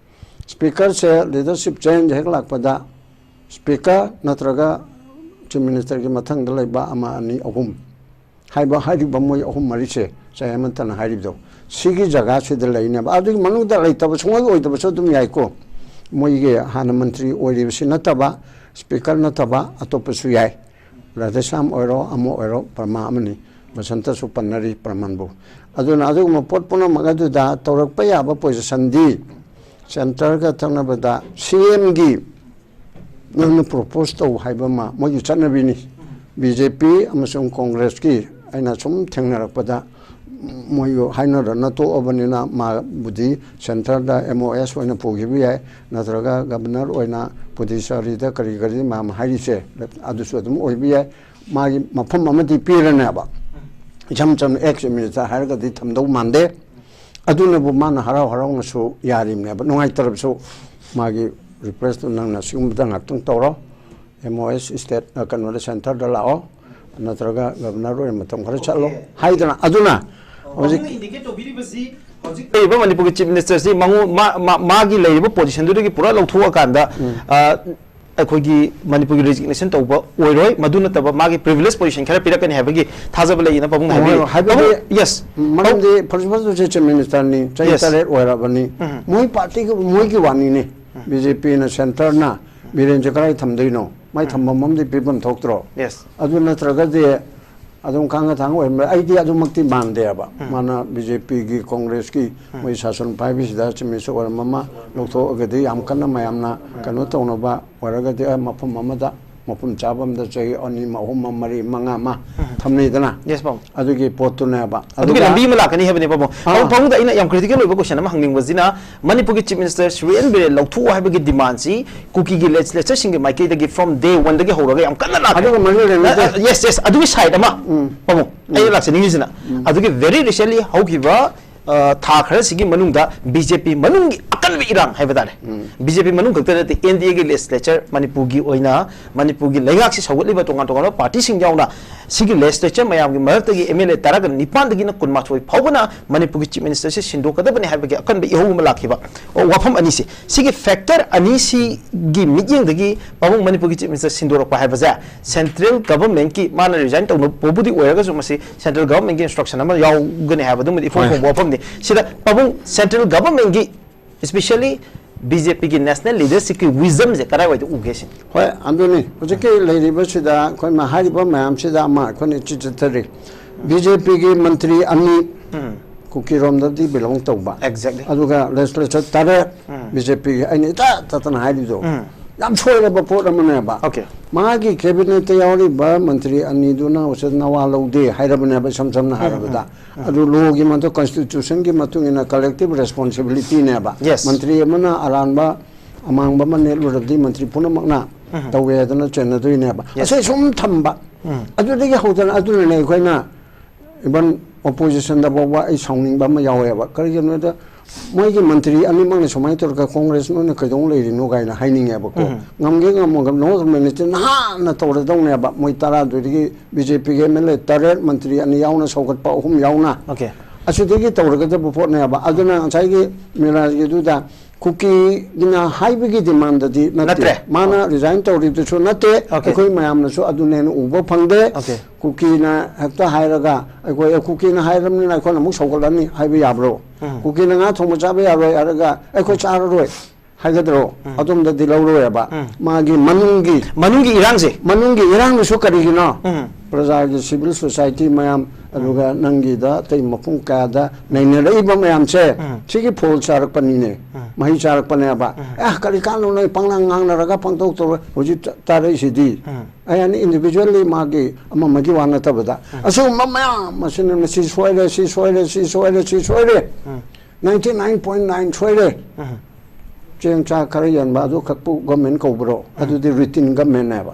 ꯁ꯭ꯄꯤꯀꯔꯁꯦ ꯂꯤꯗꯔꯁꯤꯞ ꯆꯦꯟꯖ ꯍꯦꯛ ꯂꯥꯛꯄꯗ ꯁ꯭ꯄꯤꯀꯔ ꯅꯠꯇ꯭ꯔꯒ ꯆꯤꯐ ꯃꯤꯅꯤꯁꯇꯔꯒꯤ ꯃꯊꯪꯗ ꯂꯩꯕ ꯑꯃ, ꯑꯅꯤ, ꯑꯍꯨꯝ ꯍꯥꯏꯕ, ꯍꯥꯏꯔꯤꯕ ꯃꯣꯏ ꯑꯍꯨꯝ ꯃꯔꯤꯁꯦ, ꯆꯌꯥꯃꯟꯇꯅ ꯍꯥꯏꯔꯤꯕꯗꯣ, ꯁꯤꯒꯤ ꯖꯒꯥꯁꯤꯗ ꯂꯩꯅꯦꯕ꯫ ꯑꯗꯨꯒꯤ ꯃꯅꯨꯡꯗ ꯂꯩꯇꯕ, ꯁꯨꯡꯑꯣꯏ ꯑꯣꯏꯗꯕꯁꯨ ꯑꯗꯨꯝ ꯌꯥꯏꯀꯣ꯫ ꯃꯣꯏꯒꯤ ꯍꯥꯟꯅ ꯃꯟꯇ꯭ꯔꯤ ꯑꯣꯏꯔꯤꯕꯁꯤ ꯅꯠꯇꯕ, ꯁ꯭ꯄꯤꯀꯔ ꯅꯠꯇꯕ ꯑꯇꯣꯞꯄꯁꯨ ꯌꯥꯏ꯫ ꯔꯥꯙꯦꯁ꯭ꯌꯥꯝ ꯑꯣꯏꯔꯣ, ꯑꯃ ꯑꯣꯏꯔꯣ, ꯄ꯭ꯔꯃꯥ ꯑꯃꯅꯤ꯫ ꯕꯁꯟꯇꯁꯨ ꯄꯟꯅꯔꯤ ꯄ꯭ꯔꯃꯥꯟꯕꯨ꯫ ꯑꯗꯨꯅ ꯑꯗꯨꯒꯨꯝꯕ ꯄꯣꯠ ꯄꯨꯝꯅꯃꯛ ꯑꯗꯨꯗ ꯇꯧꯔꯛꯄ ꯌꯥꯕ ꯄꯣꯖꯤꯁꯟꯗꯤ ꯁꯦꯟꯇꯔꯒ ꯊꯪꯅꯕꯗ ꯁꯤ ꯑꯦꯝꯒꯤ ꯅꯪꯅ ꯄ꯭ꯔꯣꯄꯣꯁ ꯇꯧ ꯍꯥꯏꯕ ꯑꯃ ꯃꯣꯏꯒꯤ ꯆꯠꯅꯕꯤꯅꯤ꯫ ꯕꯤ ꯖꯦ ꯄꯤ ꯑꯃꯁꯨꯡ ꯀꯣꯡꯒ꯭ꯔꯦꯁꯀꯤ ꯑꯩꯅ ꯁꯨꯝ ꯊꯦꯡꯅꯔꯛꯄꯗ, ꯃꯣꯏ ꯍꯥꯏꯅꯗꯅ ꯇꯣꯛꯑꯕꯅꯤꯅ ꯃꯥꯕꯨꯗꯤ ꯁꯦꯟꯇꯔꯗ ꯑꯦꯝ ꯑꯣ ꯑꯦꯁ ꯑꯣꯏꯅ ꯄꯨꯈꯤꯕ ꯌꯥꯏ, ꯅꯠꯇ꯭ꯔꯒ ꯒꯕꯔꯅꯔ ꯑꯣꯏꯅ ꯄꯨꯗꯤꯆꯥꯔꯤꯗ ꯀꯔꯤ ꯀꯔꯤ ꯃꯌꯥꯝ ꯍꯥꯏꯔꯤꯁꯦ, ꯑꯗꯨꯁꯨ ꯑꯗꯨꯝ ꯑꯣꯏꯕ ꯌꯥꯏ꯫ ꯃꯥꯒꯤ ꯃꯐꯝ ꯑꯃꯗꯤ ꯄꯤꯔꯅꯦꯕ꯫ ꯏꯆꯝ ꯆꯝꯅ ꯑꯦꯛꯁ ꯃꯤꯅꯤꯁꯇꯔ ꯍꯥꯏꯔꯒꯗꯤ ꯊꯝꯗꯧ ꯃꯥꯟꯗꯦ꯫ ꯑꯗꯨꯅꯕꯨ ꯃꯥꯅ ꯍꯔꯥꯎ ꯍꯔꯥꯎꯅꯁꯨ ꯌꯥꯔꯤꯕꯅꯦꯕ, ꯅꯨꯡꯉꯥꯏꯇ꯭ꯔꯕꯁꯨ꯫ ꯃꯥꯒꯤ ꯔꯤꯀ꯭ꯋꯦꯁꯇꯨ ꯅꯪꯅ ꯁꯤꯒꯨꯝꯕꯗ ꯉꯥꯛꯇꯪ ꯇꯧꯔꯣ, ꯑꯦꯝ ꯑꯣ ꯑꯦꯁ ꯁ꯭ꯇꯦꯠ, ꯑ, ꯀꯩꯅꯣꯗ, ꯁꯦꯟꯇꯔꯗ ꯂꯥꯛꯑꯣ, ꯅꯠꯇ꯭ꯔꯒ ꯒꯕꯔꯅꯔ ꯑꯣꯏꯅ ꯃꯇꯝ ꯈꯔ ꯆꯠꯂꯣ ꯍꯥꯏꯗꯅ꯫ ꯑꯗꯨꯅ ꯍꯧꯖꯤꯛ ꯄꯥꯕꯨꯡꯅ ꯏꯟꯗꯤꯀꯦꯠ ꯇꯧꯕꯤꯔꯤꯕꯁꯤ ꯍꯧꯖꯤꯛ ꯂꯩꯔꯤꯕ ꯃꯅꯤꯄꯨꯔꯒꯤ ꯆꯤꯐ ꯃꯤꯅꯤꯁꯇꯔꯁꯤ ꯃꯉꯣ-, ꯃꯥ-, ꯃꯥ-, ꯃꯥꯒꯤ ꯂꯩꯔꯤꯕ ꯄꯣꯖꯤꯁꯟꯗꯨꯗꯒꯤ ꯄꯨꯔꯥ ꯂꯧꯊꯣꯛꯑꯀꯥꯟꯗ, ꯎꯝ꯫ ꯑ, ꯑꯩꯈꯣꯏꯒꯤ ꯃꯅꯤꯄꯨꯔꯒꯤ ꯔꯤꯖꯤꯒꯅꯦꯁꯟ ꯇꯧꯕ ꯑꯣꯏꯔꯣꯏ, ꯃꯗꯨ ꯅꯠꯇꯕ ꯃꯥꯒꯤ ꯄ꯭ꯔꯤꯚꯤꯂꯦꯖ ꯄꯣꯖꯤꯁꯟ ꯈꯔ ꯄꯤꯔꯛꯀꯅꯤ ꯍꯥꯏꯕꯒꯤ ꯊꯥꯖꯕ ꯂꯩꯌꯦꯅ ꯄꯥꯕꯨꯡꯅ ꯍꯣꯏ, ꯍꯥꯏꯕꯤꯔꯤ꯫ ꯍꯥꯏꯕꯗꯤ ꯄꯥꯕꯨꯡ, ꯌꯦꯁ꯫ ꯃꯔꯝꯗꯤ ꯐꯥꯔꯁ ꯐꯥꯔꯁ ꯆꯤꯐ ꯃꯤꯅꯤꯁꯇꯔꯅꯤ, ꯆꯍꯤ ꯌꯦꯁ꯫ ꯇꯔꯦꯠ ꯑꯣꯏꯔꯕꯅꯤ꯫ ꯎꯝ꯫ ꯃꯣꯏ ꯄꯥꯔꯇꯤꯒꯤ, ꯃꯣꯏꯒꯤ ꯋꯥꯅꯤꯅꯦ꯫ ꯎꯝ꯫ ꯕꯤ ꯖꯦ ꯄꯤꯅ ꯁꯦꯟꯇꯔꯅ ꯕꯤꯔꯦꯟꯁꯦ ꯀꯗꯥꯏ ꯊꯝꯗꯣꯏꯅꯣ? ꯃꯥꯏ ꯎꯝ꯫ ꯊꯝꯐꯝ ꯑꯃꯗꯤ ꯄꯤꯐꯝ ꯊꯣꯛꯇ꯭ꯔꯣ? ꯌꯦꯁ꯫ ꯑꯗꯨ ꯅꯠꯇ꯭ꯔꯒꯗꯤ ꯑꯗꯨꯝ ꯈꯥꯡꯉ ꯊꯥꯡꯉ ꯑꯣꯏꯔꯝꯕ, ꯑꯩꯗꯤ ꯑꯗꯨꯃꯛꯇꯤ ꯃꯥꯟꯗꯦꯕ꯫ ꯎꯝ꯫ ꯃꯥꯅ ꯕꯤ ꯖꯦ ꯄꯤꯒꯤ, ꯀꯣꯡꯒ꯭ꯔꯦꯁꯀꯤ ꯎꯝ꯫ ꯃꯣꯏ ꯁꯥꯁꯟ ꯄꯥꯏꯕꯁꯤꯗ ꯆꯤꯐ ꯃꯤꯅꯤꯁꯇꯔ ꯑꯣꯏꯔꯝꯕ ꯑꯃ ꯂꯧꯊꯣꯛꯑꯒꯗꯤ ꯌꯥꯝ ꯀꯟꯅ ꯃꯌꯥꯝꯅ ꯀꯩꯅꯣ ꯇꯧꯅꯕ ꯑꯣꯏꯔꯒꯗꯤ, ꯑ, ꯃꯐꯝ ꯑꯃꯗ ꯃꯐꯝ ꯆꯥꯕ ꯑꯃꯗ ꯆꯍꯤ ꯑꯅꯤ ꯑꯃ, ꯑꯍꯨꯝ ꯑꯃ, ꯃꯔꯤ, ꯃꯉꯥ ꯑꯃ ꯎꯝ꯫ ꯊꯝꯅꯩꯗꯅ꯫ ꯌꯦꯁ, ꯄꯥꯕꯨꯡ꯫ ꯑꯗꯨꯒꯤ ꯄꯣꯠꯇꯨꯅꯦꯕ꯫ ꯑꯗꯨꯒꯤ ꯑꯗꯨꯒ ꯂꯝꯕꯤ ꯑꯃ ꯂꯥꯛꯀꯅꯤ ꯍꯥꯏꯕꯅꯦ, ꯄꯥꯕꯨꯡ꯫ ꯑꯥ꯫ ꯄꯥꯕꯨꯡ, ꯄꯥꯕꯨꯡꯗ ꯑꯩꯅ ꯌꯥꯝ ꯀ꯭ꯔꯤꯇꯤꯀꯦꯜ ꯑꯣꯏꯕ ꯀꯣꯏꯁꯟ ꯑꯃ ꯍꯪꯅꯤꯡꯕꯁꯤꯅ, ꯃꯅꯤꯄꯨꯔꯒꯤ ꯆꯤꯐ ꯃꯤꯅꯤꯁꯇꯔ ꯁꯨꯔꯦꯟ ꯕꯤꯔꯦꯟ ꯂꯧꯊꯣꯛꯑꯣ ꯍꯥꯏꯕꯒꯤ ꯗꯤꯃꯥꯟꯁꯤ ꯀꯨꯀꯤꯒꯤ ꯂꯦꯖꯤꯁꯂꯦꯆꯔꯁꯤꯡꯒꯤ ꯃꯥꯏꯀꯩꯗꯒꯤ from day one ꯗꯒꯤ ꯍꯧꯔꯒ ꯌꯥꯝ ꯀꯟꯅ ꯂꯥꯛꯈ꯭ꯔꯦ꯫ ꯑꯗꯨꯒ ꯃꯔꯤ ꯂꯩꯅꯗꯦ꯫ ꯑ, ꯑ, ꯌꯦꯁ, ꯌꯦꯁ, ꯑꯗꯨꯒꯤ ꯁꯥꯏꯠ ꯑꯃ, ꯎꯝ꯫ ꯄꯥꯕꯨꯡ, ꯎꯝ꯫ ꯑꯩꯅ ꯂꯥꯛꯆꯅꯤꯡꯉꯤꯁꯤꯅ, ꯎꯝ꯫ ꯑꯗꯨꯒꯤ very recently ꯍꯧꯈꯤꯕ ꯑ, ꯊꯥ ꯈꯔꯁꯤꯒꯤ ꯃꯅꯨꯡꯗ ꯕꯤ ꯖꯦ ꯄꯤ ꯃꯅꯨꯡꯒꯤ ꯑꯀꯟꯕ ꯏꯔꯥꯡ ꯍꯥꯏꯕ ꯇꯥꯔꯦ, ꯕꯤ ꯖꯦ ꯄꯤ ꯃꯅꯨꯡ ꯈꯛꯇ ꯅꯠꯇꯦ, ꯑꯦꯟ ꯗꯤ ꯑꯦꯒꯤ ꯂꯦꯖꯤꯁꯂꯦꯆꯔ, ꯃꯅꯤꯄꯨꯔꯒꯤ ꯑꯣꯏꯅ ꯃꯅꯤꯄꯨꯔꯒꯤ ꯂꯩꯉꯥꯛꯁꯤ ꯁꯧꯒꯠꯂꯤꯕ ꯇꯣꯉꯥꯟ ꯇꯣꯉꯥꯟꯕ ꯄꯥꯔꯇꯤꯁꯤꯡ ꯌꯥꯎꯅ ꯁꯤꯒꯤ ꯂꯦꯖꯤꯁꯂꯦꯆꯔ ꯃꯌꯥꯝꯒꯤ ꯃꯔꯛꯇꯒꯤ ꯑꯦꯝ ꯑꯦꯜ ꯑꯦ ꯇꯔꯥꯒ ꯅꯤꯄꯥꯟꯗꯒꯤꯅ ꯀꯨꯟꯃꯥꯊꯣꯏ ꯐꯥꯎꯕꯅ ꯃꯅꯤꯄꯨꯔꯒꯤ ꯆꯤꯐ ꯃꯤꯅꯤꯁꯇꯔꯁꯤ ꯁꯤꯟꯗꯣꯛꯀꯗꯕꯅꯤ ꯍꯥꯏꯕꯒꯤ ꯑꯀꯟꯕ ꯏꯍꯧ ꯑꯃ ꯂꯥꯛꯈꯤꯕ꯫ ꯑꯣ, ꯋꯥꯐꯝ ꯑꯅꯤꯁꯤ, ꯁꯤꯒꯤ ꯐꯦꯛꯇꯔ ꯑꯅꯤꯁꯤꯒꯤ ꯃꯤꯠꯌꯦꯡꯗꯒꯤ ꯄꯥꯕꯨꯡ ꯃꯅꯤꯄꯨꯔꯒꯤ ꯆꯤꯐ ꯃꯤꯅꯤꯁꯇꯔ ꯁꯤꯟꯗꯣꯔꯛꯄ ꯍꯥꯏꯕꯁꯦ ꯁꯦꯟꯇ꯭ꯔꯦꯜ ꯒꯚꯔꯟꯃꯦꯟꯠꯀꯤ, ꯃꯥꯅ ꯔꯤꯖꯥꯏꯟ ꯇꯧꯅꯕꯕꯨꯗꯤ ꯑꯣꯏꯔꯒꯁꯨ, ꯃꯁꯤ ꯁꯦꯟꯇ꯭ꯔꯦꯜ ꯒꯚꯔꯟꯃꯦꯟꯠꯀꯤ ꯏꯟꯁꯇ꯭ꯔꯛꯁꯟ ꯑꯃ ꯌꯥꯎꯒꯅꯤ ꯍꯥꯏꯕꯗꯨꯃꯗꯤ ꯏꯐꯣꯡ ꯍꯣꯏ꯫ ꯐꯣꯡꯕ ꯋꯥꯐꯝꯅꯤ꯫ ꯁꯤꯗ ꯄꯥꯕꯨꯡ ꯁꯦꯟꯇ꯭ꯔꯦꯜ ꯒꯚꯔꯟꯃꯦꯟꯠꯀꯤ, ꯏꯁꯄꯤꯁꯦꯜꯂꯤ ꯕꯤ ꯖꯦ ꯄꯤꯒꯤ ꯅꯦꯁꯅꯦꯜ ꯂꯤꯗꯔꯁꯤꯞꯀꯤ ꯋꯤꯖꯗꯝꯁꯦ ꯀꯗꯥꯏꯋꯥꯏꯗ ꯎꯒꯦ ꯁꯤꯅꯤ? ꯍꯣꯏ, ꯑꯗꯨꯅꯤ꯫ ꯍꯧꯖꯤꯛꯀꯤ ꯂꯩꯔꯤꯕꯁꯤꯗ ꯑꯩꯈꯣꯏ ꯃ-, ꯍꯥꯏꯔꯤꯕ ꯃꯌꯥꯝꯁꯤꯗ ꯑꯃ ꯑꯩꯈꯣꯏꯅ ꯏꯆꯤ ꯆꯠꯊꯔꯤ꯫ ꯕꯤ ꯖꯦ ꯄꯤꯒꯤ ꯃꯟꯇ꯭ꯔꯤ ꯑꯅꯤ ꯎꯝ꯫ ꯀꯨꯀꯤꯔꯣꯝꯗꯗꯤ ꯕꯤꯂꯣꯡ ꯇꯧꯕ꯫ Exactly. ꯑꯗꯨꯒ ꯂꯦꯖꯤꯁꯂꯦꯆꯔ ꯇꯔꯦꯠ ꯎꯝ꯫ ꯕꯤ ꯖꯦ ꯄꯤꯒꯤ, ꯑꯩꯅ ꯏꯇꯥ ꯇꯥꯇꯅ ꯍꯥꯏꯔꯤꯗꯣ ꯎꯝ꯫ ꯌꯥꯝ ꯁꯣꯏꯔꯕ ꯄꯣꯠ ꯑꯃꯅꯦꯕ꯫ Okay. ꯃꯥꯒꯤ ꯀꯦꯕꯤꯅꯦꯠꯇ ꯌꯥꯎꯔꯤꯕ ꯃꯟꯇ꯭ꯔꯤ ꯑꯅꯤꯗꯨꯅ ꯎꯆꯦ ꯅꯋꯥ ꯂꯧꯗꯦ ꯍꯥꯏꯔꯕꯅꯦꯕ, ꯏꯁꯝ ꯁꯝꯅ ꯎꯝ, ꯍꯥꯏꯔꯕꯗ꯫ ꯎꯝ, ꯎꯝ꯫ ꯑꯗꯨ ꯂꯣꯒꯤ ꯃꯊꯛ, ꯀꯟꯁꯇꯤꯇ꯭ꯌꯨꯁꯟꯒꯤ ꯃꯇꯨꯡ ꯏꯟꯅ ꯀꯂꯦꯛꯇꯤꯚ ꯔꯦꯁꯄꯣꯟꯁꯤꯕꯤꯂꯤꯇꯤꯅꯦꯕ꯫ Yes. ꯃꯟꯇ꯭ꯔꯤ ꯑꯃꯅ ꯑꯔꯥꯟꯕ ꯑꯃꯥꯡꯕ ꯑꯃ ꯅꯦꯠꯂꯨꯔꯕꯗꯤ ꯃꯟꯇ꯭ꯔꯤ ꯄꯨꯝꯅꯃꯛꯅ ꯎꯝ꯫ ꯇꯧꯋꯦ ꯍꯥꯏꯗꯅ ꯆꯦꯟꯅꯗꯣꯏꯅꯦꯕ꯫ Yes. ꯑꯁꯤ ꯁꯨꯝ ꯊꯝꯕ꯫ ꯎꯝ꯫ ꯑꯗꯨꯗꯒꯤ ꯍꯧꯗꯅ, ꯑꯗꯨꯅꯅꯦ ꯑꯩꯈꯣꯏꯅ ꯏꯚꯟ ꯑꯣꯄꯣꯖꯤꯁꯟꯗ ꯐꯥꯎꯕ ꯑꯩ ꯁꯥꯎꯅꯤꯡꯕ ꯑꯃ ꯌꯥꯎꯋꯦꯕ꯫ ꯀꯔꯤꯒꯤꯅꯣꯗ ꯃꯣꯏꯒꯤ ꯃꯟꯇ꯭ꯔꯤ ꯑꯅꯤꯃꯛꯅ ꯁꯨꯃꯥꯏꯅ ꯇꯧꯔꯒ ꯀꯣꯡꯒ꯭ꯔꯦꯁ ꯅꯣꯏꯅ ꯀꯩꯗꯧ ꯂꯩꯔꯤꯅꯣ ꯀꯥꯏꯅ ꯍꯥꯏꯅꯤꯡꯉꯦꯕꯀꯣ꯫ ꯎꯝ꯫ ꯉꯝꯒꯦ ꯉꯝꯃꯣꯏꯒꯦ ꯅꯣ ꯀꯝꯃꯦꯟꯁꯦ ꯅꯍꯥꯟꯅ ꯇꯧꯔꯗꯧꯅꯦꯕ꯫ ꯃꯣꯏ ꯇꯔꯥꯗꯨꯗꯒꯤ ꯕꯤ ꯖꯦ ꯄꯤꯒꯤ ꯑꯦꯝ ꯑꯦꯜ ꯑꯦ ꯇꯔꯦꯠ, ꯃꯟꯇ꯭ꯔꯤ ꯑꯅꯤ ꯌꯥꯎꯅ ꯁꯧꯒꯠꯄ ꯑꯍꯨꯝ ꯌꯥꯎꯅ꯫ Okay. ꯑꯁꯤꯗꯒꯤ ꯇꯧꯔꯒꯗꯕ ꯄꯣꯠꯅꯦꯕ꯫ ꯑꯗꯨꯅ ꯉꯁꯥꯏꯒꯤ ꯃꯤꯔꯥꯖꯒꯤꯗꯨꯗ ꯀꯨꯀꯤꯒꯤꯅ ꯍꯥꯏꯕꯒꯤ ꯗꯤꯃꯥꯟꯗꯗꯤ ꯅꯠꯇꯦ꯫ ꯅꯠꯇ꯭ꯔꯦ꯫ ꯃꯥꯅ ꯑꯣ꯫ ꯔꯤꯖꯥꯏꯟ ꯇꯧꯔꯤꯗꯨꯁꯨ ꯅꯠꯇꯦ꯫ Okay. ꯑꯩꯈꯣꯏ ꯃꯌꯥꯝꯅꯁꯨ ꯑꯗꯨꯅꯦꯅ ꯎꯕ ꯐꯪꯗꯦ꯫ Okay. ꯀꯨꯀꯤꯅ ꯍꯦꯛꯇ ꯍꯥꯏꯔꯒ ꯑꯩꯈꯣꯏ, "ꯑꯦ, ꯀꯨꯀꯤꯅ ꯍꯥꯏꯔꯕꯅꯤꯅ ꯑꯩꯈꯣꯏꯅ ꯑꯃꯨꯛ ꯁꯧꯒꯠꯂꯅꯤ" ꯍꯥꯏꯕ ꯌꯥꯕ꯭ꯔꯣ? ꯎꯝ꯫ ꯀꯨꯀꯤꯅ ꯉꯥ ꯊꯣꯡꯕ ꯆꯥꯕ ꯌꯥꯔꯣꯏ ꯍꯥꯏꯔꯒ ꯑꯩꯈꯣꯏ ꯆꯥꯔꯔꯣꯏ ꯍꯥꯏꯒꯗ꯭ꯔꯣ? ꯎꯝ꯫ ꯑꯗꯣꯝꯗꯗꯤ ꯂꯧꯔꯣꯏꯕ꯫ ꯎꯝ꯫ ꯃꯥꯒꯤ ꯃꯅꯨꯡꯒꯤ, ꯃꯅꯨꯡꯒꯤ ꯏꯔꯥꯡꯁꯦ꯫ ꯃꯅꯨꯡꯒꯤ ꯏꯔꯥꯡꯗꯨꯁꯨ ꯀꯔꯤꯒꯤꯅꯣ? ꯎꯝ꯫ ꯄ꯭ꯔꯖꯥꯒꯤ ꯁꯤꯚꯤꯜ ꯁꯣꯁꯥꯏꯇꯤ ꯃꯌꯥꯝ, ꯑꯗꯨꯒ ꯅꯪꯒꯤꯗ ꯑꯇꯩ ꯃꯐꯝ ꯀꯌꯥꯗ ꯅꯩꯅꯔꯛꯏꯕ ꯃꯌꯥꯝꯁꯦ, ꯎꯝ꯫ ꯁꯤꯒꯤ ꯐꯣꯜ ꯆꯥꯔꯛꯄꯅꯤꯅꯦ꯫ ꯎꯝ꯫ ꯃꯍꯩ ꯆꯥꯔꯛꯄꯅꯦꯕ꯫ ꯎꯝ꯫ ꯑꯦ, ꯀꯔꯤ ꯀꯥꯟꯅꯣ ꯅꯣꯏ ꯄꯪꯉꯥꯡ ꯉꯥꯡꯅꯔꯒ ꯄꯪꯇꯧ ꯇꯧꯔ ꯍꯧꯖꯤꯛ ꯇ-, ꯇꯥꯔꯛꯏꯁꯤꯗꯤ? ꯎꯝ꯫ ꯑꯩ ꯍꯥꯏꯅ individually ꯃꯥꯒꯤ ꯑꯃ ꯑꯃꯒꯤ ꯋꯥ ꯅꯠꯇꯕꯗ, ꯎꯝ꯫ ꯑꯁꯤꯒꯨꯝꯕ ꯃꯌꯥꯝ ꯑꯁꯤꯅ ꯁꯤ ꯁꯣꯏꯔꯦ, ꯁꯤ ꯁꯣꯏꯔꯦ, ꯁꯤ ꯁꯣꯏꯔꯦ, ꯁꯤ ꯁꯣꯏꯔꯦ꯫ ꯎꯝ꯫ Ninety nine point nine ꯁꯣꯏꯔꯦ꯫ ꯎꯝ꯫ ꯆꯦꯡ ꯆꯥꯛ ꯈꯔ ꯌꯣꯟꯕ ꯑꯗꯨ ꯈꯛꯄꯨ ꯒꯣꯔꯃꯦꯟ ꯀꯧꯕ꯭ꯔꯣ? ꯑꯗꯨꯗꯤ ꯔꯨꯇꯤꯟ ꯒꯣꯔꯃꯦꯟꯅꯦꯕ꯫